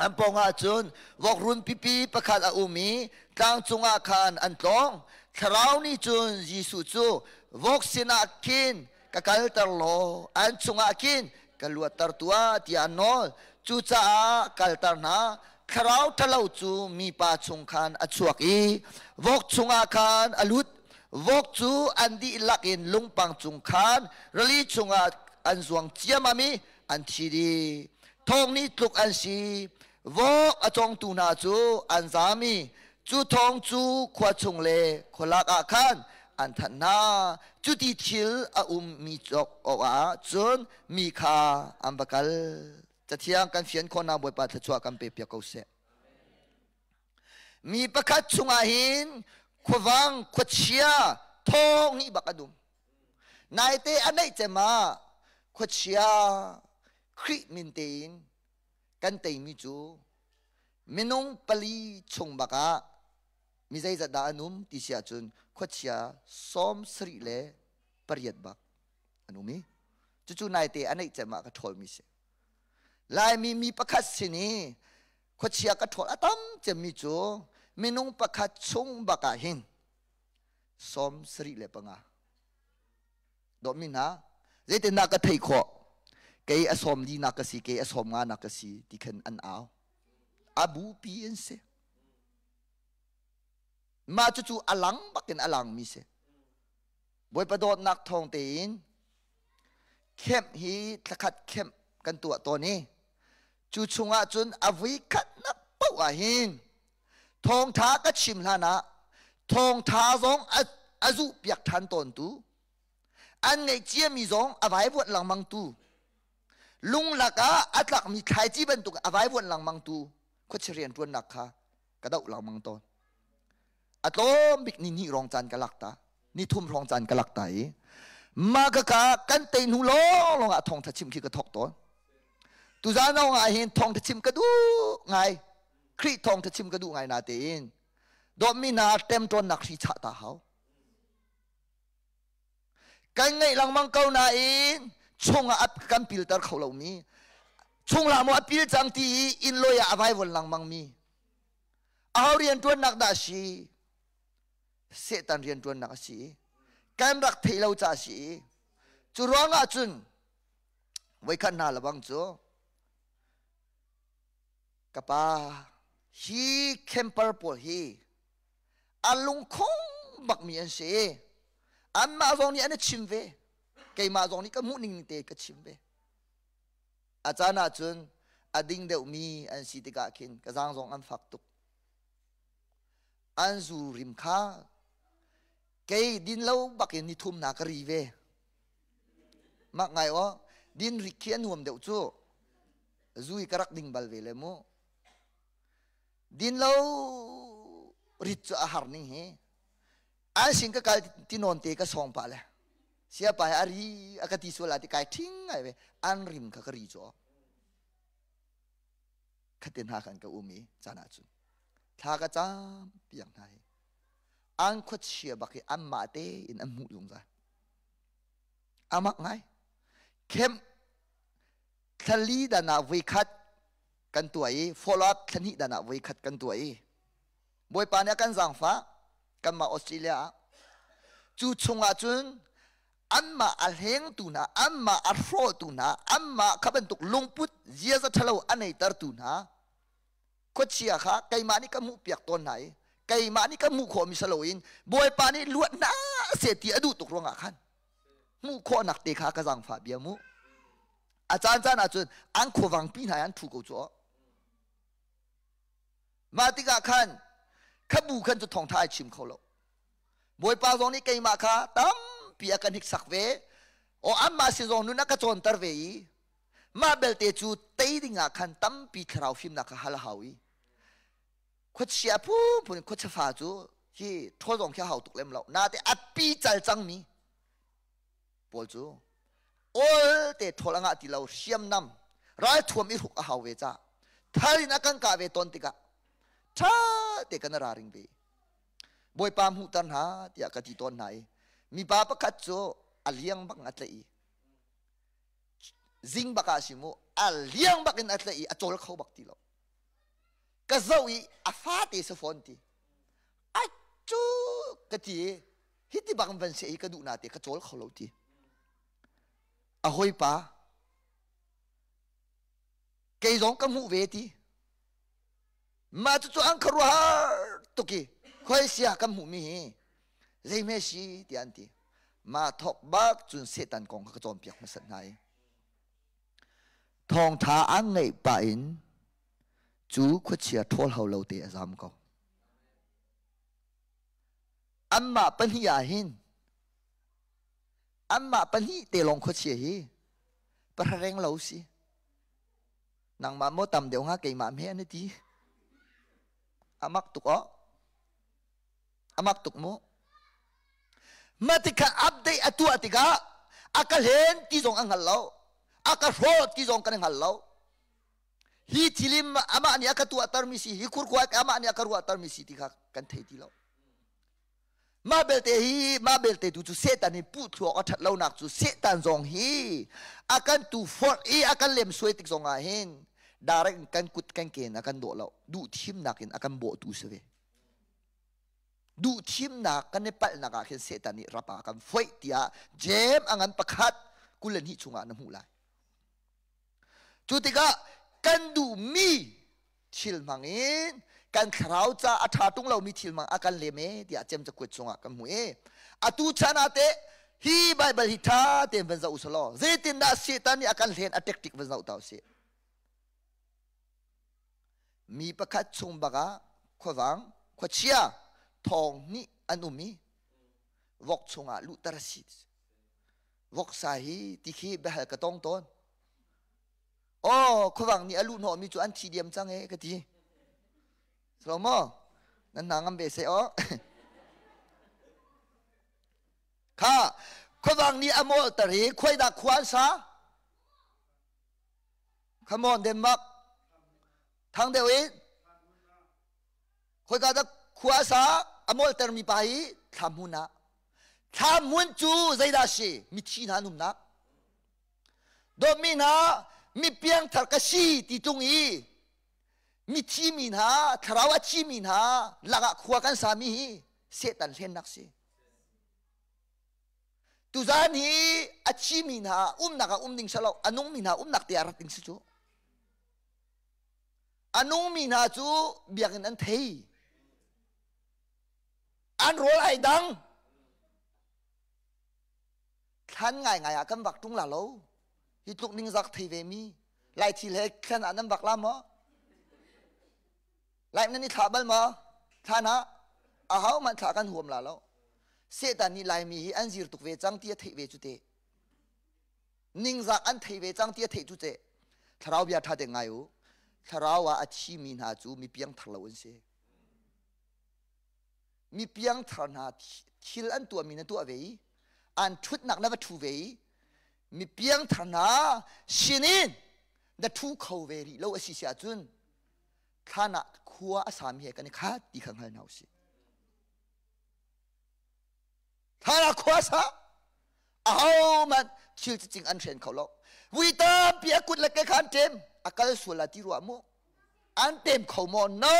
An pawngah cun vok run pipi pakhat a um i tlang cungah khan an tlawng. Thlarau nih cun Jesuh cu vok sinah khin ka kalter law an chungah khin ka luatter tuah tiah an nawl. Cucaah kalter hna. Thlarau ṭhalo cu mipa chung khan a chuak i vok chungah khan a lut. Vok cu an dihlak in lungpang cung khan rili chungah an zuang ciammam i an thi dih. Thawng nih tluk an si. Vok a congtu hna cu an zam i cu thawng cu khua chung le khualak ah khan an thanh hna. Cuti thil a ummi cawk awkah cun mi kha an va kal. Cathiang kan fian khawhnak Bawipa thluachuah kan pe piak ko seh. Mi pakhat chungah hin khuavang, khuachia, thawng nih bak an um. Naite a neih cem ah khuachia Khrih min tein. Kan teimi cu minung pali chung bak ah mi zeizat dah an um ti si ahcun khuachia 78 bak an um i cucu naite a neih cem ah ka ṭhawlmi si. Laimi mi pakhat sin i khuachia ka ṭhawl a tam cemmi cu minung pakhat chung bak ah hin 75. Dawtmi hna, zeitindah ka theih khawh? Kei a sawm li nak ka si, kei a sawm nga nak ka si ti khan an au. A bupi in si. Mah cucu a lang bakin a langmi si. Bawipa dawtnak thawng tein camp hi thlakhat camp kan tuah tawn i cu chungah cun a vui khatnak paoh ah hin thawngtha ka chim hlan ah thawngtha zong a zuh piak ṭhan tawntu an ngeih ciami zong a vaivuanh lengmang tu lunglak ah a tlakmi thlaici bantuk a vaivuanh lengmang tu khuachia rianṭuannak kha ka doh lengmang tawn. A tlawm bik ni hnih rong caan ka lak ta, ni thum hrawng caan ka lak ta i mah kaka kan tei hnu lawnglawng ah thawngtha chim khi ka thawk tawn. Tuzaan ah hin thawngtha chim ka duh ngai. Khrih thawngtha chim ka duh ngai na tein dawtmi hna ṭemṭawnnak hri chah ta hau. Kan ngeih lengmang ko nain chungah a kan pilter kho lomi chunglah maw a pil cang ti i inn lawi ah a vaivuan lengmang mi aho rianṭuannak dah a si? Satan rianṭuannak a si i kan rak theih lo ca a si i cu ruangah cun voikhat hna lebang cu ka pa hi camper pawl hi a lungkhong bakmi an si i anmah zong nih an i chim ve keimah zong nih ka hmuh ning te ka chim ve a caan ah cun a ding deuhmi an si tikah khin ka zaang zong an fak tuk an zu rim kha kei din lo bakin ni thum na ka ri ve mak ngai aw din rik khi a nuam deuh cu zu i ka rak ding bal ve le mu din lo rit cu a har ning hi an sin ka kal ti nawn te ka song pah le siapa a ri a ka ti sual ti kai thing ngai ve an rim kha ka ri cu khatin ha khan ka um i caan ah cun thla ka cam piak hna hi an khuachia bak hi anmah tein an hmuh zungzal amak ngai camp thlali dan ah voikhat kan tuah i follow up thlahnih dan ah voikhat kan tuah i Bawipa nih a kan zaangfah kanmah Australia ah cu chungah cun anmah a hlengtu hna anmah a hrawhtu hna anmah kha bantuk lungput ziaza ṭhalo a neitertu hna khuachia kha keimah nih ka hmuh piak tawn hna i keimah nih ka hmuh khawhmi si loin Bawipa nih luat hna seh ti a duh tuk ruangah khan hmuh khawhnak te kha ka zaangfah bia mu a caan caan ahcun an khuavangpi hna an ṭhu ko cu mah tikah khan kha bu khan cu thawngṭha ai chim kho lo Bawipa zong nih keimah kha tampi a kan hiksak ve o anmah sin zong nun a ka cawnter ve i mah belte cu tei ding ah khan tampi thlarau fimnak kha hal a hau i khuachia phunphun khuachia fa cu hi ṭhawl zong khi a hau tuk lem lo nate a pi cal cangmi pawl cu ol te ṭhawl a ngah ti lo hriamnam ralthuam i hruk a hau ve ca thal in a kan kah ve tawn tikah ṭha te kan ra ring ve Bawipa hmuhter hna tiah ka ti tawn hna i mipa pakhat cu a liang bak a tlaih i zing bak ah si mu a liang bak in a tlaih i a cawl kho bak ti lo ka zoh i a fate si fawn ti a cu ka ti i hi ti bak van se i ka duh na te ka cawl kho lo ti a hawipa kei zong ka hmuh ve ti mah cucu an khuaruahhar tuk i khoi sia kan hmuhmi hi zeihme si tiah an ti mah thawk bak cun Satan kong kha ka cawnpiak hmasat hna i thawngtha an ngeih pah in cu khuachia ṭhawl hau lo te a zam ko anmah pahnih ah hin anmah pahnih te lawng khuachia hi pahrareng lo si nangmah maw tam deuh hnga keimah hme an ti amak tuk aw amak tuk mu mah tikha update a tuah tikah a ka hlen ti zong a hngal lo a ka hrawt ti zong kan hngal lo. Hi thilim amah nih a ka tuahtermi si, hi khurkhua amah nih a ka ruahtermi si ti kha kan thei ti lo. Mah belte hi mah belte tu cu Satan hi puh thluak a ṭhat lonak cu Satan zong hi a kan tu forh i a kan lemsuai tik zong ah hin direct kan kut kan ke in a kan dawh lo. Duh thimnak in a kan bawhtu si ve. Duh thimnak kan i palhnak ah khin Satan nih rap ah a kan foih tiah Jeim a ngan pakhat 22 chungah na hmuh lai. Cu tikah kan duhmi thil hmang in kan thlarau ca a ṭha ṭung lomi thil hmang a kan lem e tiah cem cakuat chungah kan hmuh i atu chan ah teh hi Baibal hi ṭha tein van zoh u law zeitindah Satan nih a kan hlen a tactic van zoh ta usih. Mi pakhat chung bak ah khuavang khuachia thawng nih an um i vok chungah luhter a si. Voksa hi ti khi biahal ka tong tawn. Aw, khuavang nih a luh hnawhmi cu an thi diam cang e ka ti. So maw? Nan hna ngam ve seh aw. Kha, khuavang nih a mawlter i khuaidah khua an sa? Come on, Denmark. Thang deuh in. Khoika dah khua a sa? A mawltermi pa hi thlam ah. Thlam hmun cu zeidah si? Mithi hna an umnak. Dawtmi hna, mi piangthar ka si ti tung i mithi mi hna, thlarau a thi mi hna lakah khua kan sami hi Satan hlennak si. Tuzan hi a thi mi hna umnak ah um ding si lo, a nung mi hna umnak te ah rat ding si cu. A nung mi hna cu biakinn an thei. An rawl ai dang. Thlan ngaingai ah kan vak ṭung la lo. Hi tluk ningzak thei ve mi Lai thil he thlan ah nan vak la maw? Lai nan i thlah bal maw? Thlan ah aho hmanh thlah kan huam la lo. Satan nih Laimi hi an zir tuk ve cang ti a theih ve cu te. Ningzak an thei ve cang ti a theih cu te. Thlarau bia ṭha te ngai u. Thlarau ah a thimi hna cu mi piangthar lo an si. Mi piangthar hna thil an tuahmi na tuah ve i an ṭhutnak na va ṭhu ve i mi piangthar hna sinin na ṭhu kho ve rih lo a si si ahcun thlan ah khua a sami he kan i khat ti kha hngal hna usih. Thlan ah khua sa ahohmanh thil cicing an hren kho lo. Vui tampi a kut le ke kha an ṭem a kal sual la ti ruah mu an tem kho maw? No!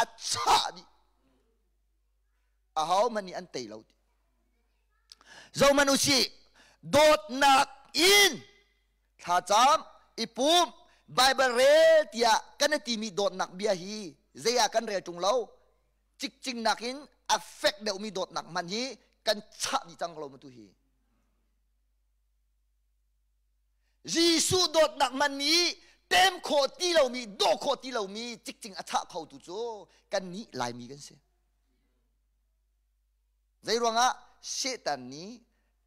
A chah dih. Ahohmanh nih an tei lo ti. Zohmanh usih, dawtnak in thlacam, i pum, Bible rel tiah kan i timi dawtnak bia hi zei ah kan rel ṭung lo. Cikcing nakin a fek deuhmi dawtnak hman hi kan chah dih cang lo ma tu hi. Jesuh dawtnak man nih tem khawh ti lomi, dawh khawh ti lomi cikcing a chah khotu cu kannih Laimi kan si. Zei ruangah Satan nih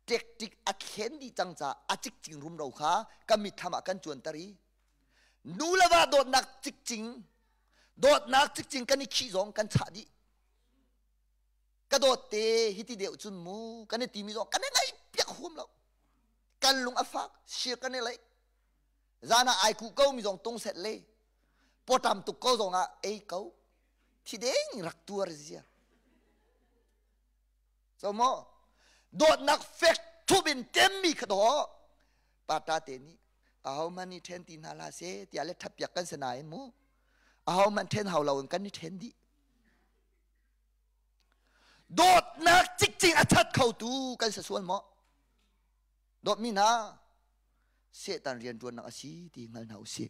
tactic a thlen dih cang caah a cikcing rumro kha kan mitthlam ah kan cuanter i nu le va dawtnak cikcing dawtnak cikcing kan i khih zong kan chah dih. Ka dawt te hiti deuh cun mu kan i timi zong kan i ngaih piak huam lo. Kan lung a fak sir kan i leih zan ah ai kuh ko mi zong tung set le pawṭam tuk ko zong ah ei ko thi deng rak tuar zia so mo dawtnak fek thup in temmi kha daw pata te nih aho man i ṭhen ti hna la se tiah le ṭhatpiak kan si nain mu aho man ṭhen hau lo in kan i ṭhen dih dawtnak cikcing a that khotu kan si sual maw Dawtmi hna, Satan rianṭuannak a si ti hngal hna usih.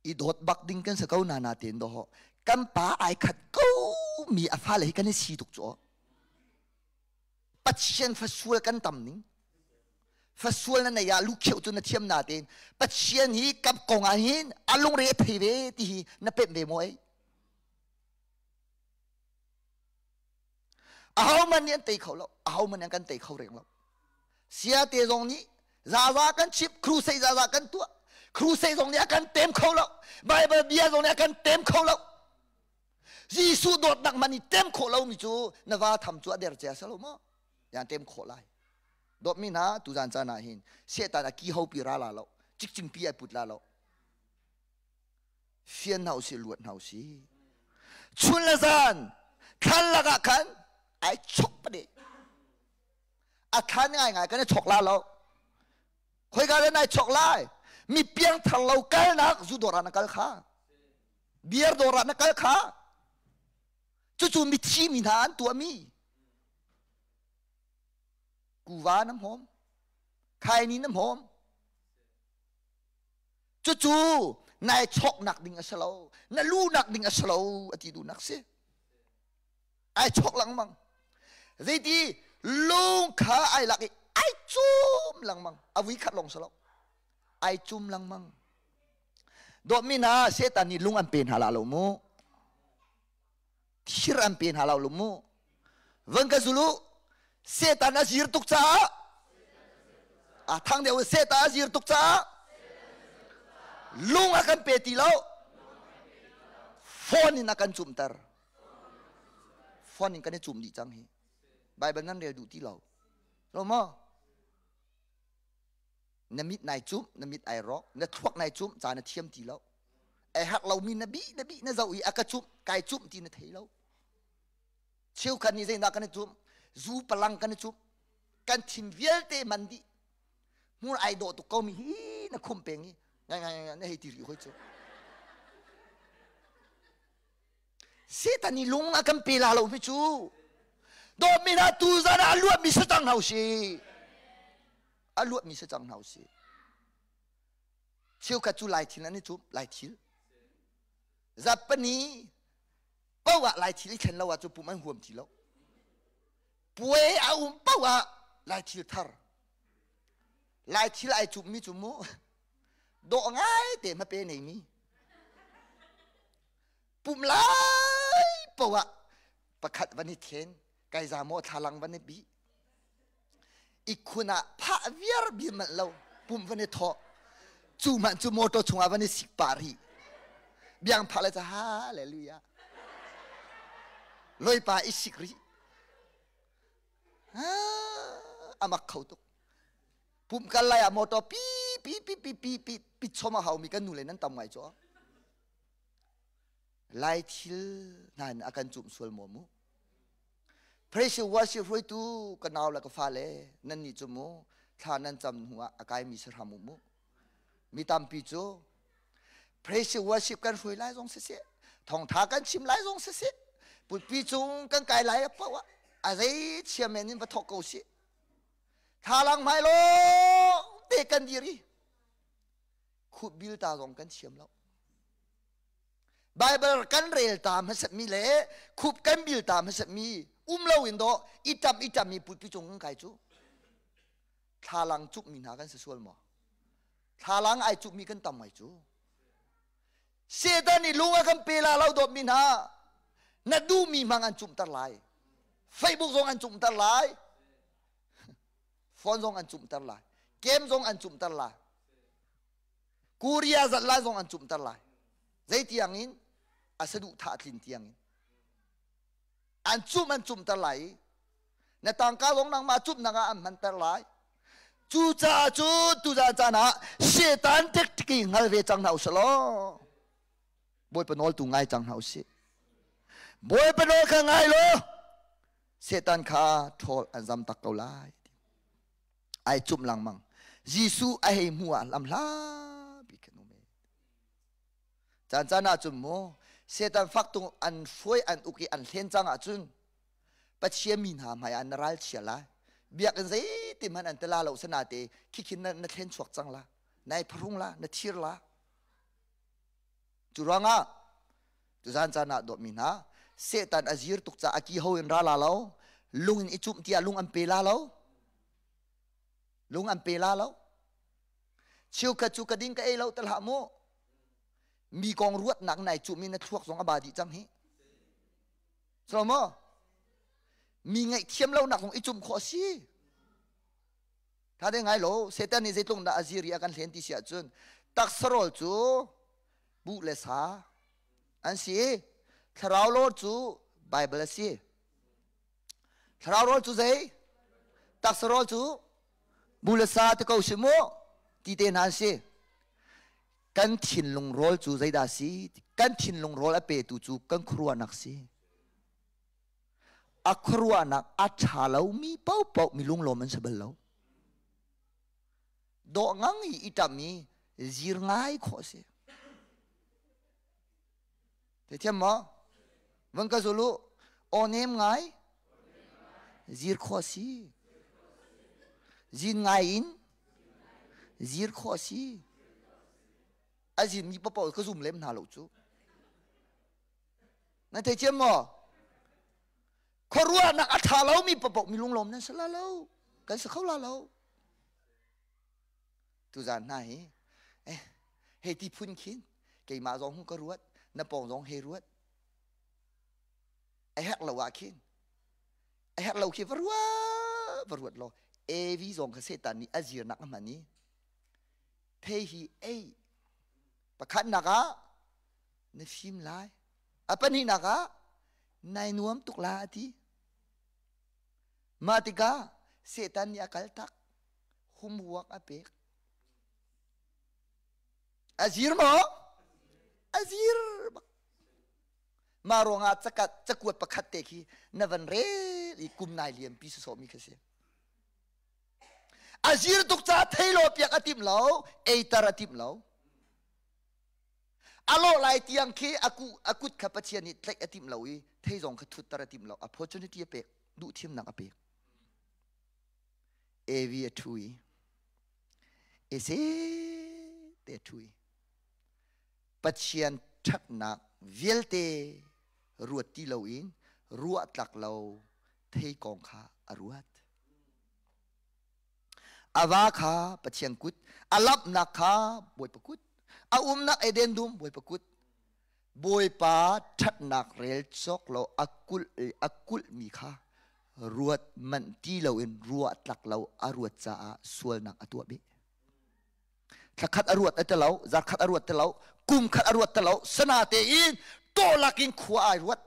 I dawt bak ding kan si ko na na tein dawh. Kan pa ai khat ko mi a fale hi kan i si tuk cu. Pathian fasual kan tam ning. Fasual na nei ah lukheuh cu na thiam na tein Pathian hi kap kong ah hin a lungre a thei ve ti hi na pemh ve maw ei? Ahohmanh nih an tei kho lo. Ahohmanh nih an kan tei kho reng lo. Siate zong nih zaza kan chip, crusade zaza kan tuah. Crusade zong nih a kan tem kho lo. Bible bia zong nih a kan tem kho lo. Jesuh dawtnak man i tem khawh lomi cu na va tham cu a der cia si lo maw? Yan tem khawh lai. Dawtmi hna tuzan caan ah hin Satan a ki ho pi ra la lo. Cikcing pi ai put la lo. Fian hna usih, luat hna usih. Chun le zan thlan lakah khan ai chok pade. A thlan ngaingai kan i chok la lo. Khoika le nai chok lai. Mi piangthar lo kalnak zu dawr ah na kal kha. Beer dawr ah na kal kha. Cucu mithi mi hna an tuahmi. Kuva na hmawm. Khaini na hmawm. Cucu nai choknak ding a si lo. Na lunak ding a si lo a ti duhnak si. Ai chok lengmang. Zeiti lung kha ai lak i ai cum lengmang. A vui khat lawng si lo. Ai cum lengmang. Dawtmi hna, Satan nih lung an pe hna la lo mu. Thir an pe hna lo mu. Van ka zul u. Satan a zir tuk caah a thang deuh Satan a zir tuk caah lung a kan pe ti lo. Phone in a kan cumter. Phone in kan i cum dih cang hi. Bible nan rel duh ti lo. Lo maw? Na mit nai cumh, na mit ai rawk, na thluak nai cumh, ca na thiam ti lo. Ai hak lomi na bih, na bih, na zoh i a ka cumh, kai cumh ti na thei lo. Cheukhat nih zeidah kan i cumh? Zu palang kan i cumh. Kan thin vialte man dih. Hmur ai dawh tuk komi hi na khum peng i ngai ngai ngai na hei ti rih hoi cu. Satan i lung a kan pe la lo mi cu. Dawtmi hna tu zan ah a luatmi si cang hna usih. A luatmi si cang hna usih. Cheukhat cu lai thil an i cumh, lai thil. Zapani paoh ah lai thil i thlen lo ah cu pum an huam ti lo. Puai a um paoh ah lai thil thar. Lai thil ai cumhmi cu mu dawh ngai te hmape neimi. Pum lai paoh ah pakhat van i then, kai za maw thlalang van i bih. Ikhun ah phah viar bi manh lo, pum van i thawh. Cu hmanh cu motor chungah van i sik pah rih. Biang phah le ca hallelujah. Loipa i sik rih. A mak kho tuk. Pum kal lai ah motor pi pi pi pi pi pi pi chom a haumi kan nu le nan tam ngai cu. Lai thil hna in a kan cumh sual maw mu? Praise worship hruaitu ka nau le ka fale nan nih cu mu thla nan cam hnu ah a kaimi si hram u mu. Mi tampi cu praise worship kan hruai lai zong siseh thawngtha kan chim lai zong siseh putpi cung kan kai lai paoh ah a zei chia men in va thawk ko sih. Thalang hmai lawng te kan dir i khupbil ta zong kan thiam lo. Bible kan rel ta hmasatmi le khup kan bil ta hmasatmi um lo in dawh i ṭam i ṭam i putpi cung kan kai cu thlalang cukmi hna kan si sual maw? Thlalang ai cukmi kan tam ngai cu. Satan nih lung a kan pe la lo dawtmi hna na duhmi hmang an cumhter lai. Facebook zong an cumhter lai. Phone zong an cumhter lai. Game zong an cumhter lai. Korea zat lai zong an cumhter lai. Zei tiang in a saduhthah tlin tiang in an cumh an cumhter lai i na tangka zong nangmah cumhnak ah an hmanter lai. Cucaah cun tuzaan caan ah Satan tactic i hngal ve cang hna usih law Bawipa nawl tu ngai cang hna usih. Bawipa nawl kha ngai law Satan kha ṭhawl an zam tak ko lai. Ai cumh lengmang. Jesuh a hei hmu ah lam hlapi khan um. Caan caan ah cun mu Satan fak tung an hruai an uk i an hlen cang ahcun Pathian mi hna hmai ah na ral chia lai. Biakinn zeitin hmanh an tila lo sanate khikhin na, na thlen chuak cang la. Nai pharung la, na thir la. Cu ruangah tuzan caan ah dawtmi hna Satan a zir tuk caah a ki ho in ra la lo lung in i cumh tiah lung an pe la lo lung an pe la lo cheukhat cu ka ding ka ei lo te hlah mu mi kong ruatnak nai cumh i na thluak zong a ba dih cang hi so maw mi ngaihthiam lonak zong i cumh khawh a si Tha te ngai lo, Satan nih zeitluk dah a zir i a kan hlen ti si ahcun taksa rawl cu buh le sa an si i thlarau rawl cu Bible a si. Thlarau rawl cu zei? Taksa rawl cu buh le sa ti ko si mu ti te hna an si. Kan thinlung rawl cu zeidah si? Kan thinlung rawl a petu cu kan khuaruahnak si. A khuaruahnak a ṭha lomi paohpaoh mi lunglawm an si bal lo. Dawh ngang i i ṭam i zir ngai khawh a si. Theithiam maw? Van ka zul u. Aw nem ngai zir khawh a si. Zin ngai in zir khawh a si. A zinmi paoh ka zum lem hna lo cu. Na theithiam maw? Khuaruahnak a ṭha lomi paoh mi lunglawm nan si la lo. Kan si kho la lo. Tuzaan hna hi eh hei ti phun khin keimah zong hu ka ruat na pawng zong hei ruat a herh lo ah khin a herh lo khi va ruat va ruat law Evi zong kha Satan nih a zirnak a hman i thei hi ei pakhatnak ah na fim lai a pahnihnak ah nai nuam tuk la a ti mah tikah Satan nih a kal tak humhuak a pek. A zir maw? A zir bak. Mah ruangah cakat cakuat pakhat te khi na van rel i kum nai liam pi sawsawh mi kha si. A zir tuk caah thei lo piak a timh lo, eiter a timh lo. A lawh lai tiang khi a ku a kut kha Pathian nih tlaih a timh lo i thei zong kha thutter a timh lo. Opportunity a pek, duh thimnak a pek. Evi a ṭhu i ese te a ṭhu i Pathian ṭhatnak vialte ruat ti loin ruah tlak lo thei kong kha a ruat. A va kha Pathian kut, a lamhnak kha Bawipa kut, a umnak Eden dum Bawipa kut, Bawipa ṭhatnak rel cawk lo a kulh a kulhmi kha ruat manh ti loin ruah tlak lo a ruat caah sualnak a tuah bih. Thlakhat a ruat ti lo, zarkhat a ruat ti lo, kum khat a ruat ti lo, sana tein tawlak in khua ai ruat.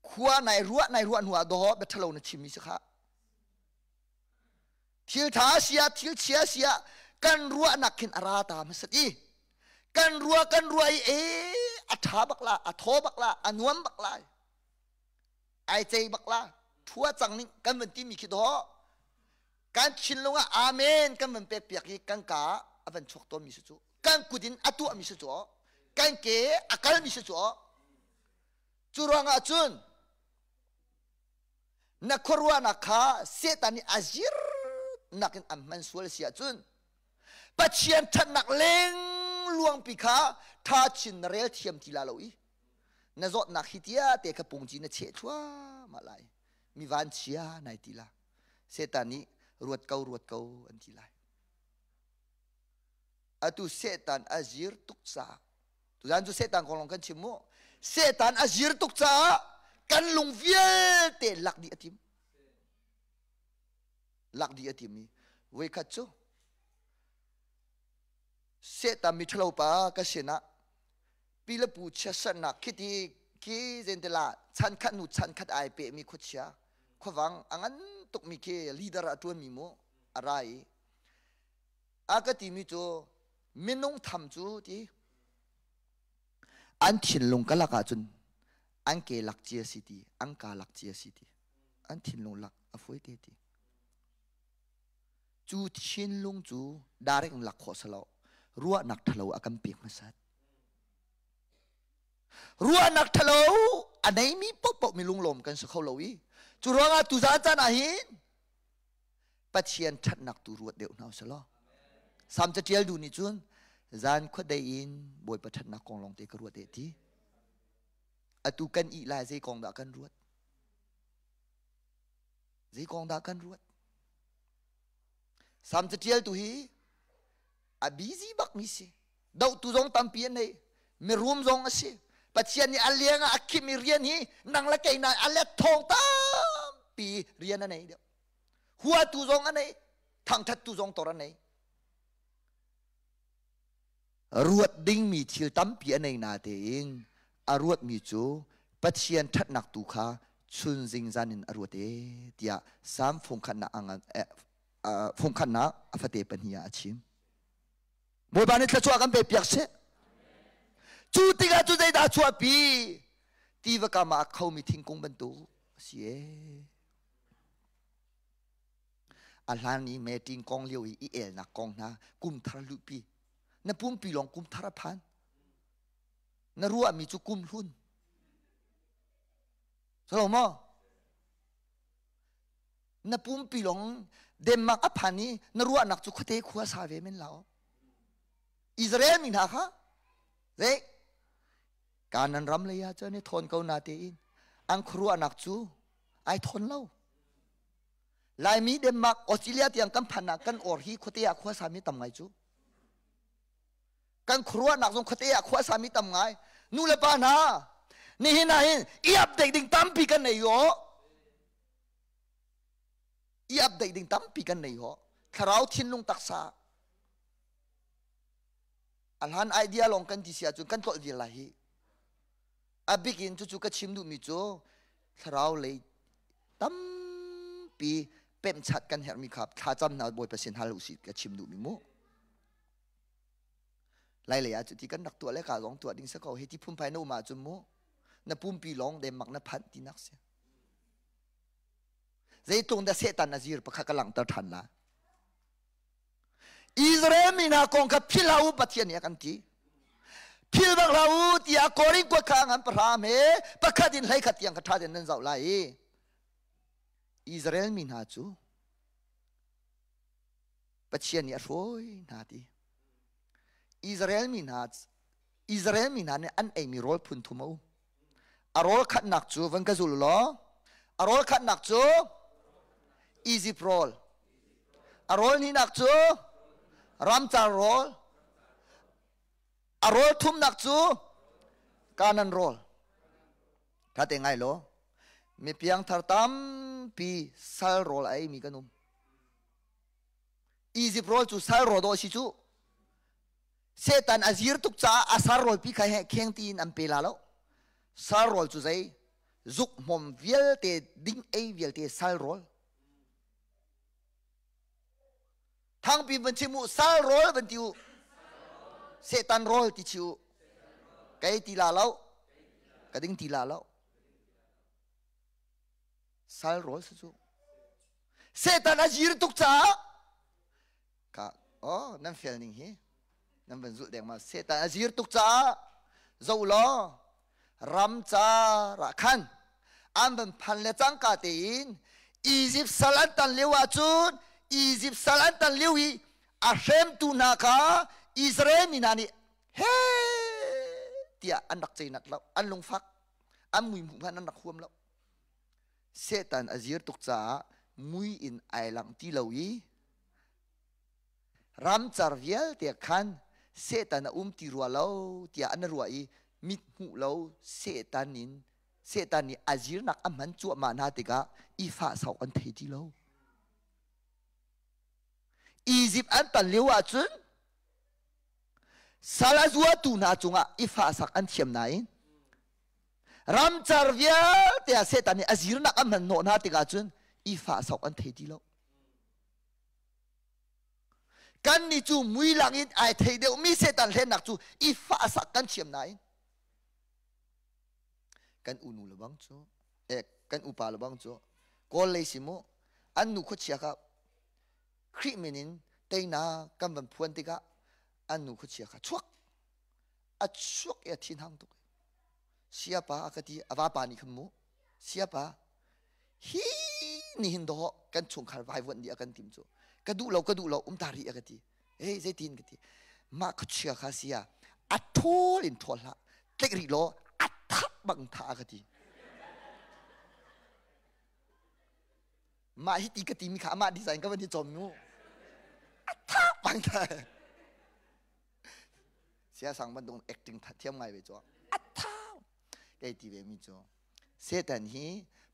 Khua nai ruah nai ruah hnu ah dawh bia ṭhalo na chimmi si kha. Thil ṭha sia thil chia sia kan ruahnak khin a ra ta hmasat i kan ruah kan ruah i e a ṭha bak la a thaw bak la a nuam bak lai ai cei bak la thua cang ning kan van timi khi dawh kan thinlung ah amen kan van pek piak i kan ka a van chuak tawn mi si cu kan kut in a tuah mi si cu kan ke a kal mi si cu cu ruangah cun Na khuaruahnak kha Satan nih a zir nakin an hman sual si ahcun Pathian ṭhatnak lengluangpi kha ṭha chin na rel thiam ti la lo i na zawtnak hi tia te kha pungci na cheh thluahmah lai. Mi vanchia nai ti la. Satan nih ruat ko ruat ko an ti lai. Atu Satan a zir tuk caah Tuzan cu Satan kong lawng kan chim mu. Satan a zir tuk caah kan lung vialte lak dih a tim. Lak dih a tim i voikhat cu Satan mi ṭhalo pa ka sinah pi le pu chiatsernak khiti khi zentela chan khat nu chan khat ai pe mi khuachia khuavang a ngan tukmi khi leader a ṭuanmi mu a ra i a ka timi cu minung tham cu ti an thinlung ka lak ahcun an ke lak cia si ti an ka lak cia si ti an thinlung lak a fawi te ti cu thinlung cu direct lak khawh salo ruahnak thalo a kan pek hmasat ruahnak thalo a neimi popoh mi lunglawm kan si kho lo i cu ruangah tuzaan caan ah hin Pathian ṭhatnak tu ruat deuh hna usih law. Salm caṭial duh nih cun zan khuadei in Bawipa ṭhatnak kong lawng te ka ruat eh ti. Atu kan ih lai zei kong dah kan ruat? Zei kong dah kan ruat? Salm caṭial tu hi a busy bak mi si. Dohtu zong tampi an nei. Mirum zong a si. Pathian nih a leng ah a khim i rian hi nang le kei na a let thong tampi rian a nei deuh. Huatu zong a nei, thangthattu zong tor a nei. Ruat dingmi thil tampi a nei na tein a ruatmi cu Pathian ṭhatnak tu kha chun zingzan in a ruat e tiah Salm fungkhatnak a fate pahnih ah a chim. Bawipa nih thluachuah kan pe piak seh. Cu tikah cu zeidah chuahpi? Tiva kam ah a khomi thingkung bantuk a si ee. A hlan i meeting kong lio i i elnak kong hna kum thar luhpi. Na pumpi lawng kum thar a phan. Na ruahmi cu kum hlun. Salo maw? Na pumpi lawng Denmark a phan i na ruahnak cu khuate khua sa ve men lao. Israel mi hna kha zei Kanan ram lei ah cun i thawn ko na tein an khuaruahnak cu ai thawn lo. Laimi Denmark, Australia tiang kan phan ah kan or hi khuate ah khua sami tam ngai cu. Kan khuaruahnak zong khuate ah khua sami tam ngai. Nu le pa hna, nihin ah hin i update ding tampi kan nei yo. I update ding tampi kan nei ho. Thlarau thinlung taksa a hlan idea lawng kan ti si ahcun kan tlolh vial lai hi a bik in cucu ka chim duhmi cu thlarau lei tampi pemhchat kan herhmi kha thlacam hna Bawipa sin hal usih ka chim duhmi mu lai lei ah cuti kan rak tuah le ka zong tuah ding si ko hi ti phunphai na um ahcun mu na pumpi lawng demak na phanh tinak si zeitlung dah Satan a zir pakhat ka langhter ṭhan la Israel mi hna kong kha philh hlah u Pathian nih a kan ti. Philh bak hlah u tiah Korin kuat kha ngan pahra he pakhat in 11 tiang kha ṭha tein nan zoh lai i Israel mi hna cu Pathian nih a hruai hna ti. Israel mi hna Israel mi hna nih an eimi rawl phun thum a um. A rawl khatnak cu van ka zul law a rawl khatnak cu Egypt rawl. A rawl hnihnak cu ramcar rawl. A rawl thumnak cu Kanan rawl. Tha te ngai law mi piangthar tampi sal rawl a eimi kan um. Egypt rawl cu sal rawl dawh si cu. Satan a zir tuk caah a sar rawlpi kha he kheng tiin an pe la lo. Sal rawl cu zei? Zuk hmom vialte ding ei vialte sal rawl. Thangpi van chim u sal rawl van ti u. Satan rawl ti chi u. Kei ti la lo. Ka ding ti la lo. Sal rawl si cu. Satan a zir tuk caah ka oh nan fel ning hi nan van zulh deng ma Satan a zir tuk caah zo law ram car ah khan an van phan le cangka tein Egypt sal an tan lio ahcun Egypt sal an tan lio i a hremtu hna kha Israel mi hna nih he tiah an rak ceinat lo an lungfak an mui hmuh hmanh an rak huam lo Satan a zir tuk caah mui in ai langh ti lo i ramcar vialte khan Satan a um ti rua lo tiah an ruah i mit hmuh lo Satan in Satan nih a zirnak a hman cuahmah hna tikah i fahsau an thei ti lo. Egypt an tan lio ahcun sal a zuatu hna cungah i fahsak an thiam nain ramcar vialte ah Satan nih a zirnak a hman hnawh hna tikah cun i fahsawk an thei ti lo. Kan nih cu mui lang in ai thei deuhmi Satan hlennak cu i fahsak kan thiam nain kan unu le bang cu eh kan upa le bang cu kawl lei si mu an nu khuachia kha Khrih min in teinak kan van phuan tikah an nu khuachia kha chuak a chuak i a thinhang tuk siapa a ka ti a vapa nih khan mu siapa hi nihin dawh kan chungkhar vaivuanh dih a kan tim cu ka duh lo ka duh lo um ta rih a ka ti hey zeitin ka ti mah khuachia kha sia a thawl in thawl hlah tlik rih law a thah bang tha a ka ti mah hi ti ka timi kha amah design ka van i cawm mu a thah bang tha Siasang bantuk acting thiam ngai ve cu. A thau. Kei ti ve mi cu Satan hi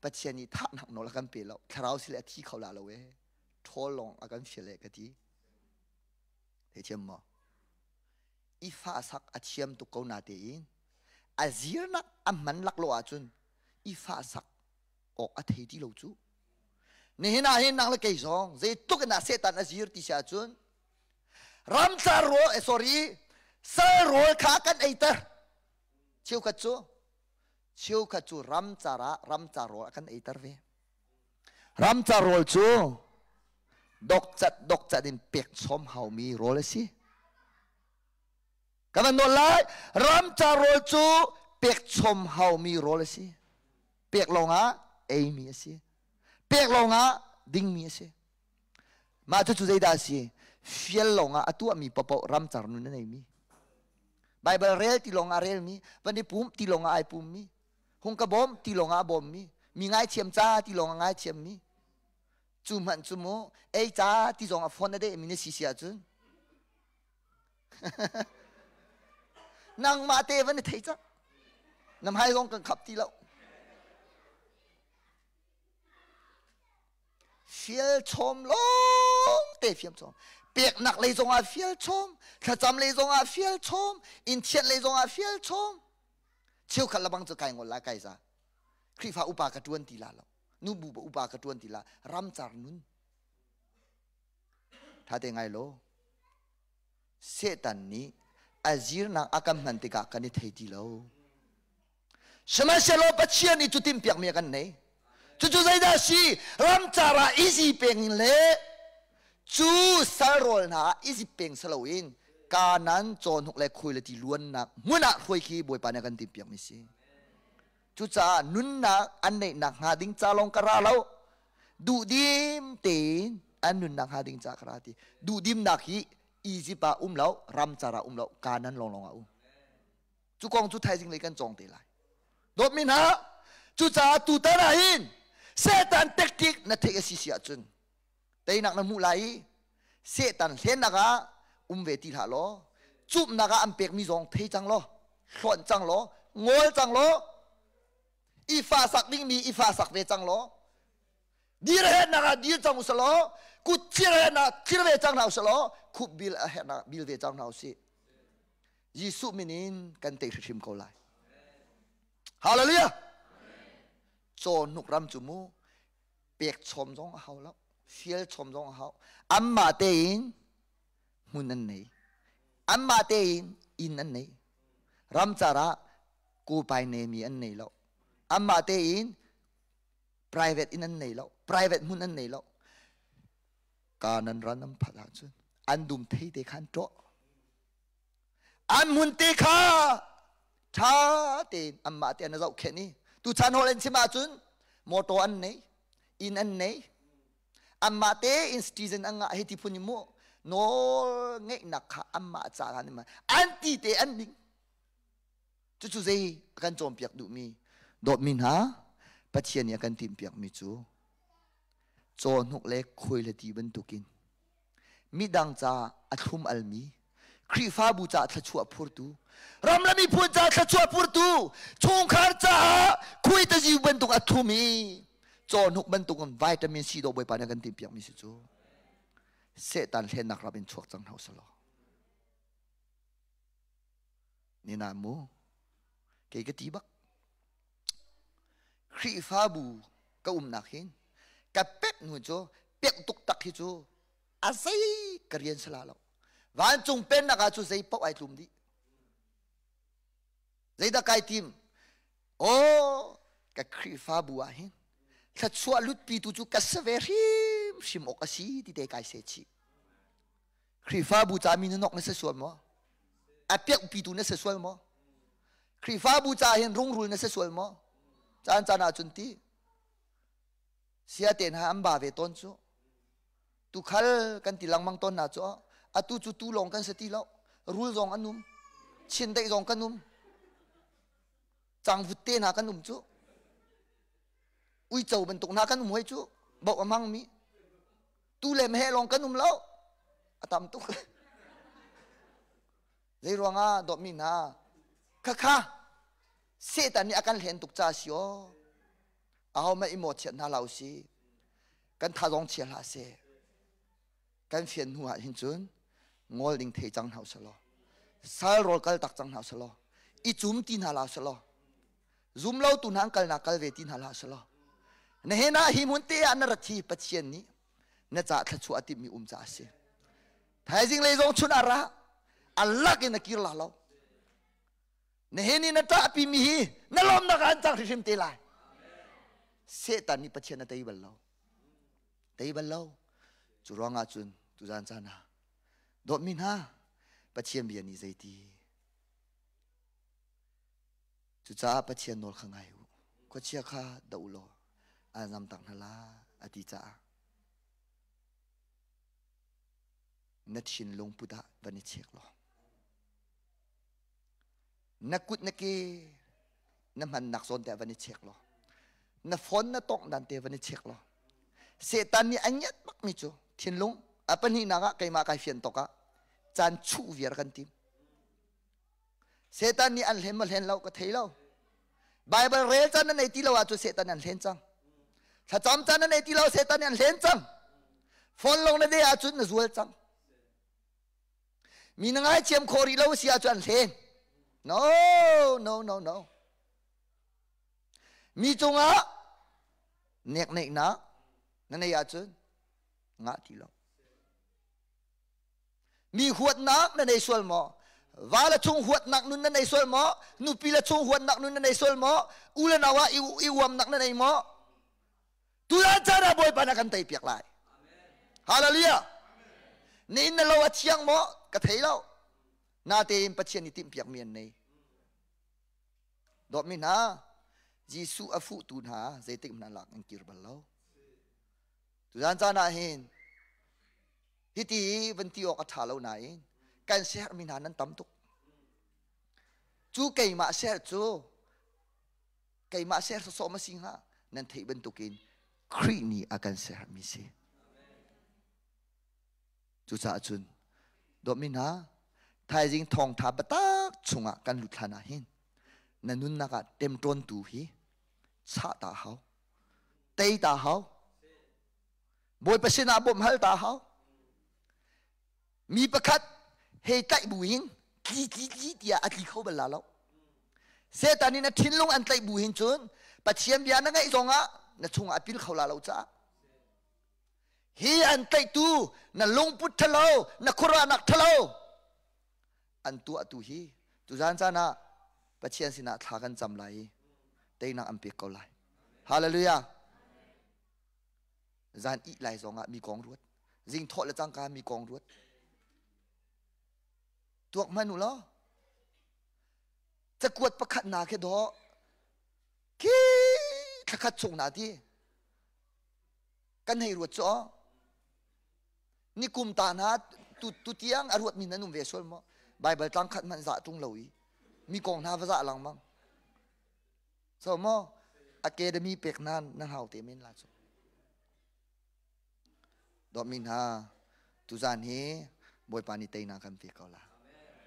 Pathian nih thahnak nawl a kan pe lo. Thlarau sile a thi kho la lo e. Ṭhawl lawng a kan fial e ka ti. Thei thiam maw? I fahsak a thiam tuk ko na tein a zirnak a hman lak lo ahcun i fahsak awk a thei ti lo cu. Nihin ah hin nang le kei zong zeitluk in ah Satan a zir ti si ahcun. Ramcar rawl, eh, sorry, sal rawl kha kan eiter. Cheukhat cu cheukhat cu ramcar ah ramcar rawl a kan eiter ve. Ramcar rawl cu dokcat dokcat in pek chom haumi rawl a si. Ka van nawl lai, ramcar rawl cu pek chom haumi rawl a si. Pek lawngah eimi a si. Pek lawngah dingmi a si. Mah cucu zeidah a si? Fial lawngah a tuahmi paohpaoh ramcar nun a neimi. Baibal rel ti lawngah relmi, van i pum ti lawngah ai pummi, hung ka bawm ti lawngah a bawmmi, mi ngaithiam ca ti lawngah ngaithiammi. Cu hmanh cu mu ei ca ti zong a phone a dehmi na si si ahcun nangmah te van i thei cang. Na hmai zong kan khap ti lo. Fial chom lawng te fiam chom. Peknak lei zongah fial chom, thlacam lei zongah fial chom, inn thianh lei zongah fial chom. Cheukhat lebang cu kai ngol lai kai za. Khrihfa upa ka tuan ti la lo. Nu bu upa ka tuan ti la. Ramcar nun. Tha te ngai lo. Satan nih a zirnak a kan hman tikah kan i thei ti lo. Sihmanhsehlaw Pathian nih cu timhpiakmi a kan nei. Cucu zeidah a si? Ramcar ah Izi peng in le cu sal rawl hna ah Izipt peng si loin Kanaan cawhnuk le khui le ti luannak hmun ah hruai khi Bawipa nih a kan timhpiakmi si. Cucaah nunnak an neihnak hnga ding ca lawng ka ra lo. Duhdim tein an nunnak hnga ding ca ka ra ti. Duhdimnak hi Izipt ah um lo, ramcar ah um lo, Kanaan lawnglawng ah um. Cu kong cu thaizing lei kan cawng te lai. Dawtmi hna, cucaah tutan ah hin Satan tactic na theih a si si ahcun teinak na hmuh lai i Satan hlennak ah um ve ti hlah law cumhnak ah an pekmi zong thei cang law hlawnh cang law ngol cang law i fa sak dingmi i fa sak ve cang law dir herhnak ah dir cang usih law kut thir herhnak thir ve cang hna usih law khup bil a herhnak bil ve cang hna usih Jesuh min in kan tei hrimhrim ko lai. Hallelujah! Cawhnuk ram cu mu pek chom zong a hau lo, fial chom zong a hau. Anmah tein hmun an nei. Anmah tein inn an nei. Ramcar ah kupai nemi an nei lo. Anmah tein private inn an nei lo. Private hmun an nei lo. Kanan ran an phanh ahcun an dum thei te kha an ṭawh. An hmun te kha ṭha tein anmah te an zohkhenh i tuchan holh in chim ahcun motor an nei, inn an nei, anmah tein citizen an ngah hei ti phun in mu nawl ngeihnak kha anmah ca khan an ti te an ding. Cucu zei a kan cawnpiak duhmi dawtmi hna Pathian nih a kan timhpiakmi cu cawhnuk le khuai le ti bantukin midang ca a thlum almi Khrihfabu caah thluachuah phurtu ram le miphun caah thluachuah phurtu chungkhar caah khuaitazi bantuk a thlum i cawhnuk bantuk in vitamin C dawh Bawipa nih a kan timhpiakmi si cu Satan hlennak rap in chuak cang hna usih law Nina mu kei ka ti bak Khrihfabu ka umnak hin ka pek hnu cu pek tuk tak hi cu a zei ka rian sala lo vancung pennak ah cu zei paoh ai tlum dih zeidah kai tim aw ka Khrihfabu ah hin thluachuah lutpi tu cu ka si ve hrim hrim awk a si ti te kai se chih Khrihfabu ca mi nanok na si sual maw? A piakpitu na si sual maw? Khrihfabu ca hin rungrul na si sual maw? Caan caan ah cun ti. Sia te hna an ba ve tawn cu. Tukhal kan ti lengmang tawn hna cu atu cu tu lawng kan si ti lo. Rul zong an um. Chindeih zong kan um. Cangvut te hna kan um cu. Uico bantuk hna kan um hoi cu. Boh a hmangmi. Tu le meheh lawng kan um lo a tam tuk zei ruangah dawtmi hna khakha Satan nih a kan hlen tuk ca si aw aho mah i mawchiat hna hlah usih kan tha zong chia hlah seh kan fian hnu ah hin cun ngol ding thei cang hna usih law sal rawl kal tak cang hna usih law i cum ti hna hlah usih law zum lo tu hna an kalnak kal ve ti hna hlah usih law nihin ah hi hmun te ah na rat hi Pathian nih na ca thluachuah a timhmi um caah a si. Thaizing lei zong chun a ra. A lak in a kir la lo. Nihin i na ṭahpi mi hi na lawmnak ah an cang hrimhrim te lai. Satan nih Pathian a tei bal lo. Tei bal lo. Cu ruangah cun tuzan caan ah dawtmi hna Pathian bia nih zeiti Cucaah Pathian nawl kha ngai u. Khuachia kha doh u law aan zamtak hna la a ti caah na thinlung put ah van i chek law na kut na ke na hmannak zawn te ah van i chek law na phone na tongh dan te van i chek law Satan nih a ngiat bakmi cu thinlung a pahnihnak ah keimah kai fian tawk ah caan chuh viar kan tim Satan nih an hlen maw hlen lo ka thei lo. Bible rel caan na nei ti lo ahcun Satan an hlen cang. Thlacam caan na nei ti lo Satan nih an hlen cang. Phone lawng na deh ahcun na zual cang. Mi na ngaithiam khawh rih lo si ahcun an hlen. No, no, no, no. Mi cungah nekneihnak na nei ahcun ngah ti lo. Mi huatnak na nei sual maw? Va le chung huatnak nun na nei sual maw? Nupi le chung huatnak nun na nei sual maw? U le nau ah i uamnak na nei maw? Tulan caan ah Bawipa na kan tei piak lai. Hallelujah. Na inn na lo a thiang maw? Ka thei lo. Natein Pathian nih timhpiak mi an nei. Dawtmi hna, Jesuh a fuhtu hna zeitik hmanh lak an kir bal lo. Tuzan caan ah hin hiti van ti awk a ṭha lo nain kan sermi hna nan tam tuk. Cu keimah ser cu keimah ser sawsawh ma si hnga nan theih bantukin Khrih nih a kan sermi si. Cucaah cun dawtmi hna thaizing thawngtha biatak chungah kan lut hlan ah hin na nunnak ah temṭawntu hi chah ta hau tei ta hau Bawipa sinah bawmh hal ta hau. Mi pakhat hei tlaih bu hin tli tli tli tiah a tli kho bal la lo. Satan nih na thinlung an tlaih bu hin cun Pathian bia na ngaih zongah na chungah a pil kho la lo caah hi an tlaihtu na lungput ṭhalo na khuaruahnak ṭhalo an tuahtu hi tuzan caan ah Pathian sinah thla kan cam lai i teinak an pek ko lai. Hallelujah. Zan ih lai zongah mi kong ruat. Zing thawh le cangka mi kong ruat. Tuak hmanh u law. Cakuat pakhat na khi dawh. Khi thlakhat chung na ti. Kan hei ruat cu ni kum ta hna tu tu tiang a ruat mi nan um ve sual maw Bible tlang khat hmanh zah tung lo i mi kong hna va zah langmang So maw academy pek nan nan hau te men la cu. Dawtmi hna tuzan hi Bawipa nih teinak kan pe ko la.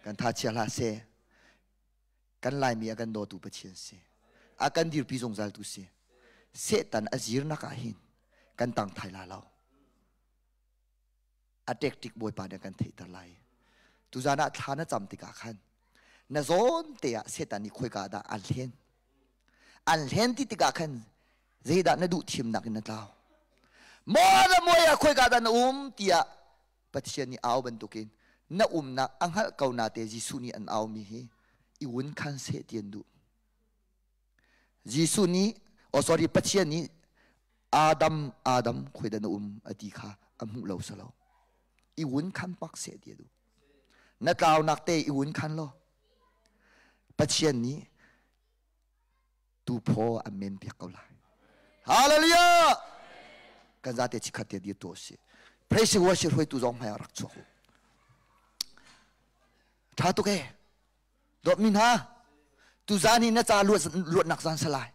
Kan tha chia hlah seh. Kan Laimi a kan dawtu Pathian si. A kan dirpi zungzal tu si. Satan a zirnak ah hin kan tang thai la lo. A tactic Bawipa nih a kan theihter lai. Tuzan ah thla na cam tikah khan na zawn te ah Satan nih khoika dah an hlen. An hlen ti tikah khan zeidah na duh thimnak in na tlau. Maw na muai ah khoika dah na um tiah Pathian nih au bantukin na umnak a hngalh ko na te Jesuh nih an aumi hi i wun khan seh ti an duh. Jesuh nih, oh sorry, Pathian nih Adam, Adam, khuai na um a ti kha a hmuh lo salo. I wun khan pak seh ti a duh. Na tlaunak te i wun khan lo. Pathian nih tuphaw an men piak ko lai. Hallelujah! Kan zate chikhat te dir tu si. Praise worship hruaitu zong hmai ah rak chuak u. Tha tuk e. Dawtmi hna, tuzan hi na ca luatnak zan salai.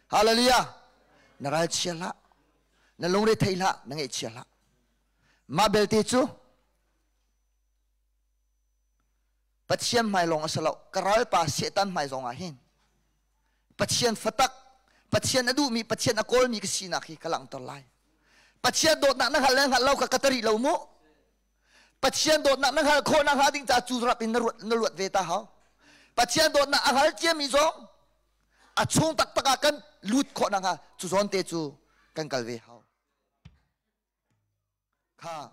Hallelujah! Na ral chia hlah. Na lungre thei hlah, na ngaihchia hlah. Mah belte cu Pathian hmai lawng a si lo, ka ralpa Satan hmai zong ah hin Pathian fatak, Pathian a duhmi, Pathian a kawlmi ka sinak hi ka langhter lai. Pathian dawtnak na hngalh le hngalh lo ka ka tari lo mu. Pathian dawtnak na hngalh khawh nakhnga ding ca cu rap in na ruat na luat ve ta hau. Pathian dawtnak a hngal ciami zong a chung taktak ah kan lut khawh nakhnga cu zawn te cu kan kal ve hau. Kha.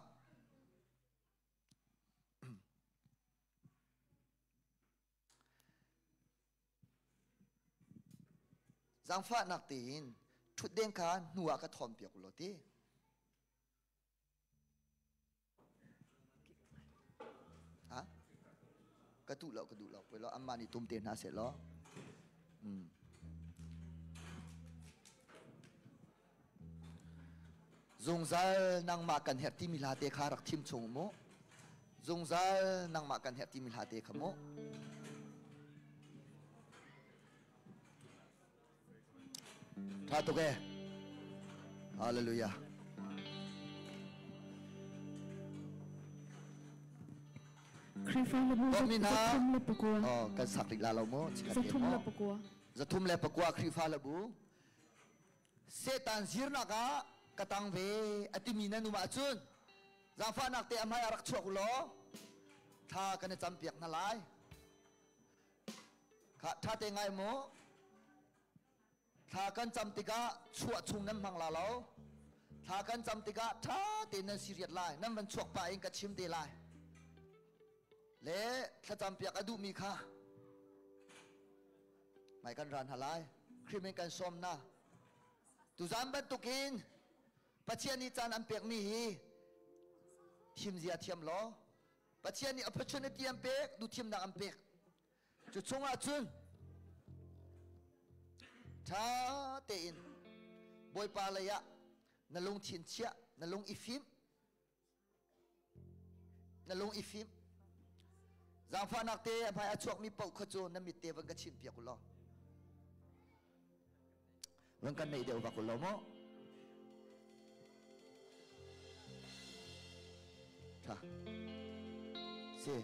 Zaangfahnak tein ṭhutdeng kha hnu ah ka thawn piak u law ti. Ha? Ka duh lo, ka duh lo. Poi lo, anmah nih tum te hna seh law. Mm. Zungzal nangmah kan herh timi hla te kha rak thim chung mu. Zungzal nangmah kan herh timi hla te kha mu. Tha tuk e. Hallelujah. Khrihfa le bu zathum le pakua. Oh, kan sak rih la lo mu. Zathum le pakua. Zathum le pakua Khrihfa le bu. Satan zirnak ah ka tang ve a timi nan um ahcun zaangfahnak te a hmai ah rak chuak u law thla kan i campiak hna lai. Kha ṭha te ngai mu. Thla kan cam tikah chuah chung nan hmang la lo. Thla kan cam tikah ṭha tein nan si riat lai. Nan van chuak pah in ka chim te lai. Le thlacam piak a duhmi kha mai kan ran hna lai. Khrih min kan sawm na. Tuzan bantukin Pathian nih caan an pekmi hi thim zia thiam law Pathian nih opportunity an pek, duhthimnak an pek. Cu chungah cun ṭha tein Bawipa lei ah na lungthin chiah, na lung i fim, na lung i fim. Zaangfahnak te a hmai a chuakmi paoh kha cu na mit te van ka chim piak u law. Van kan neih deuh bak u law maw? Tha. Si,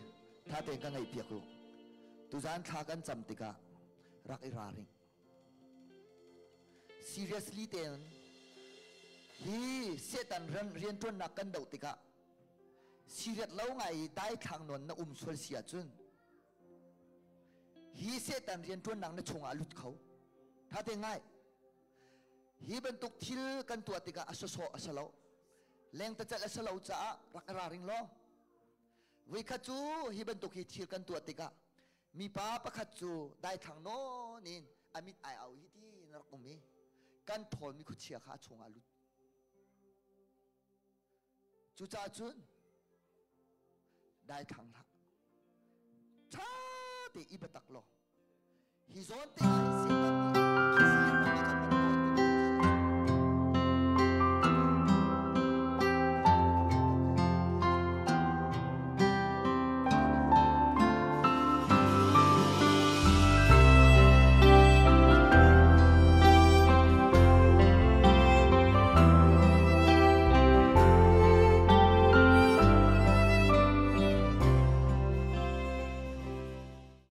tha tein ka ngaih piak u. Tuzan thla kan cam tikah rak i raring. Seriously tein hi Satan rianṭuannak kan doh tikah serious lo ngai i daithlang nawn na um sual si ahcun Hi Satan rianṭuannak na chungah a lut kho. Tha te ngai. Hi bantuk thil kan tuah tikah a sawsawh a si lo. Lengtacalh a si lo caah rak i raring law. Voikhat cu hi bantuk hi thil kan tuah tikah mipa pakhat cu daithlang nawn in a mit ai au hi ti na rak um i kan thawlmi khuachia kha a chungah a lut. Cucaah cun daithlang hlah. Ṭha te i biatak law hi zawn te ah hin Satan nih.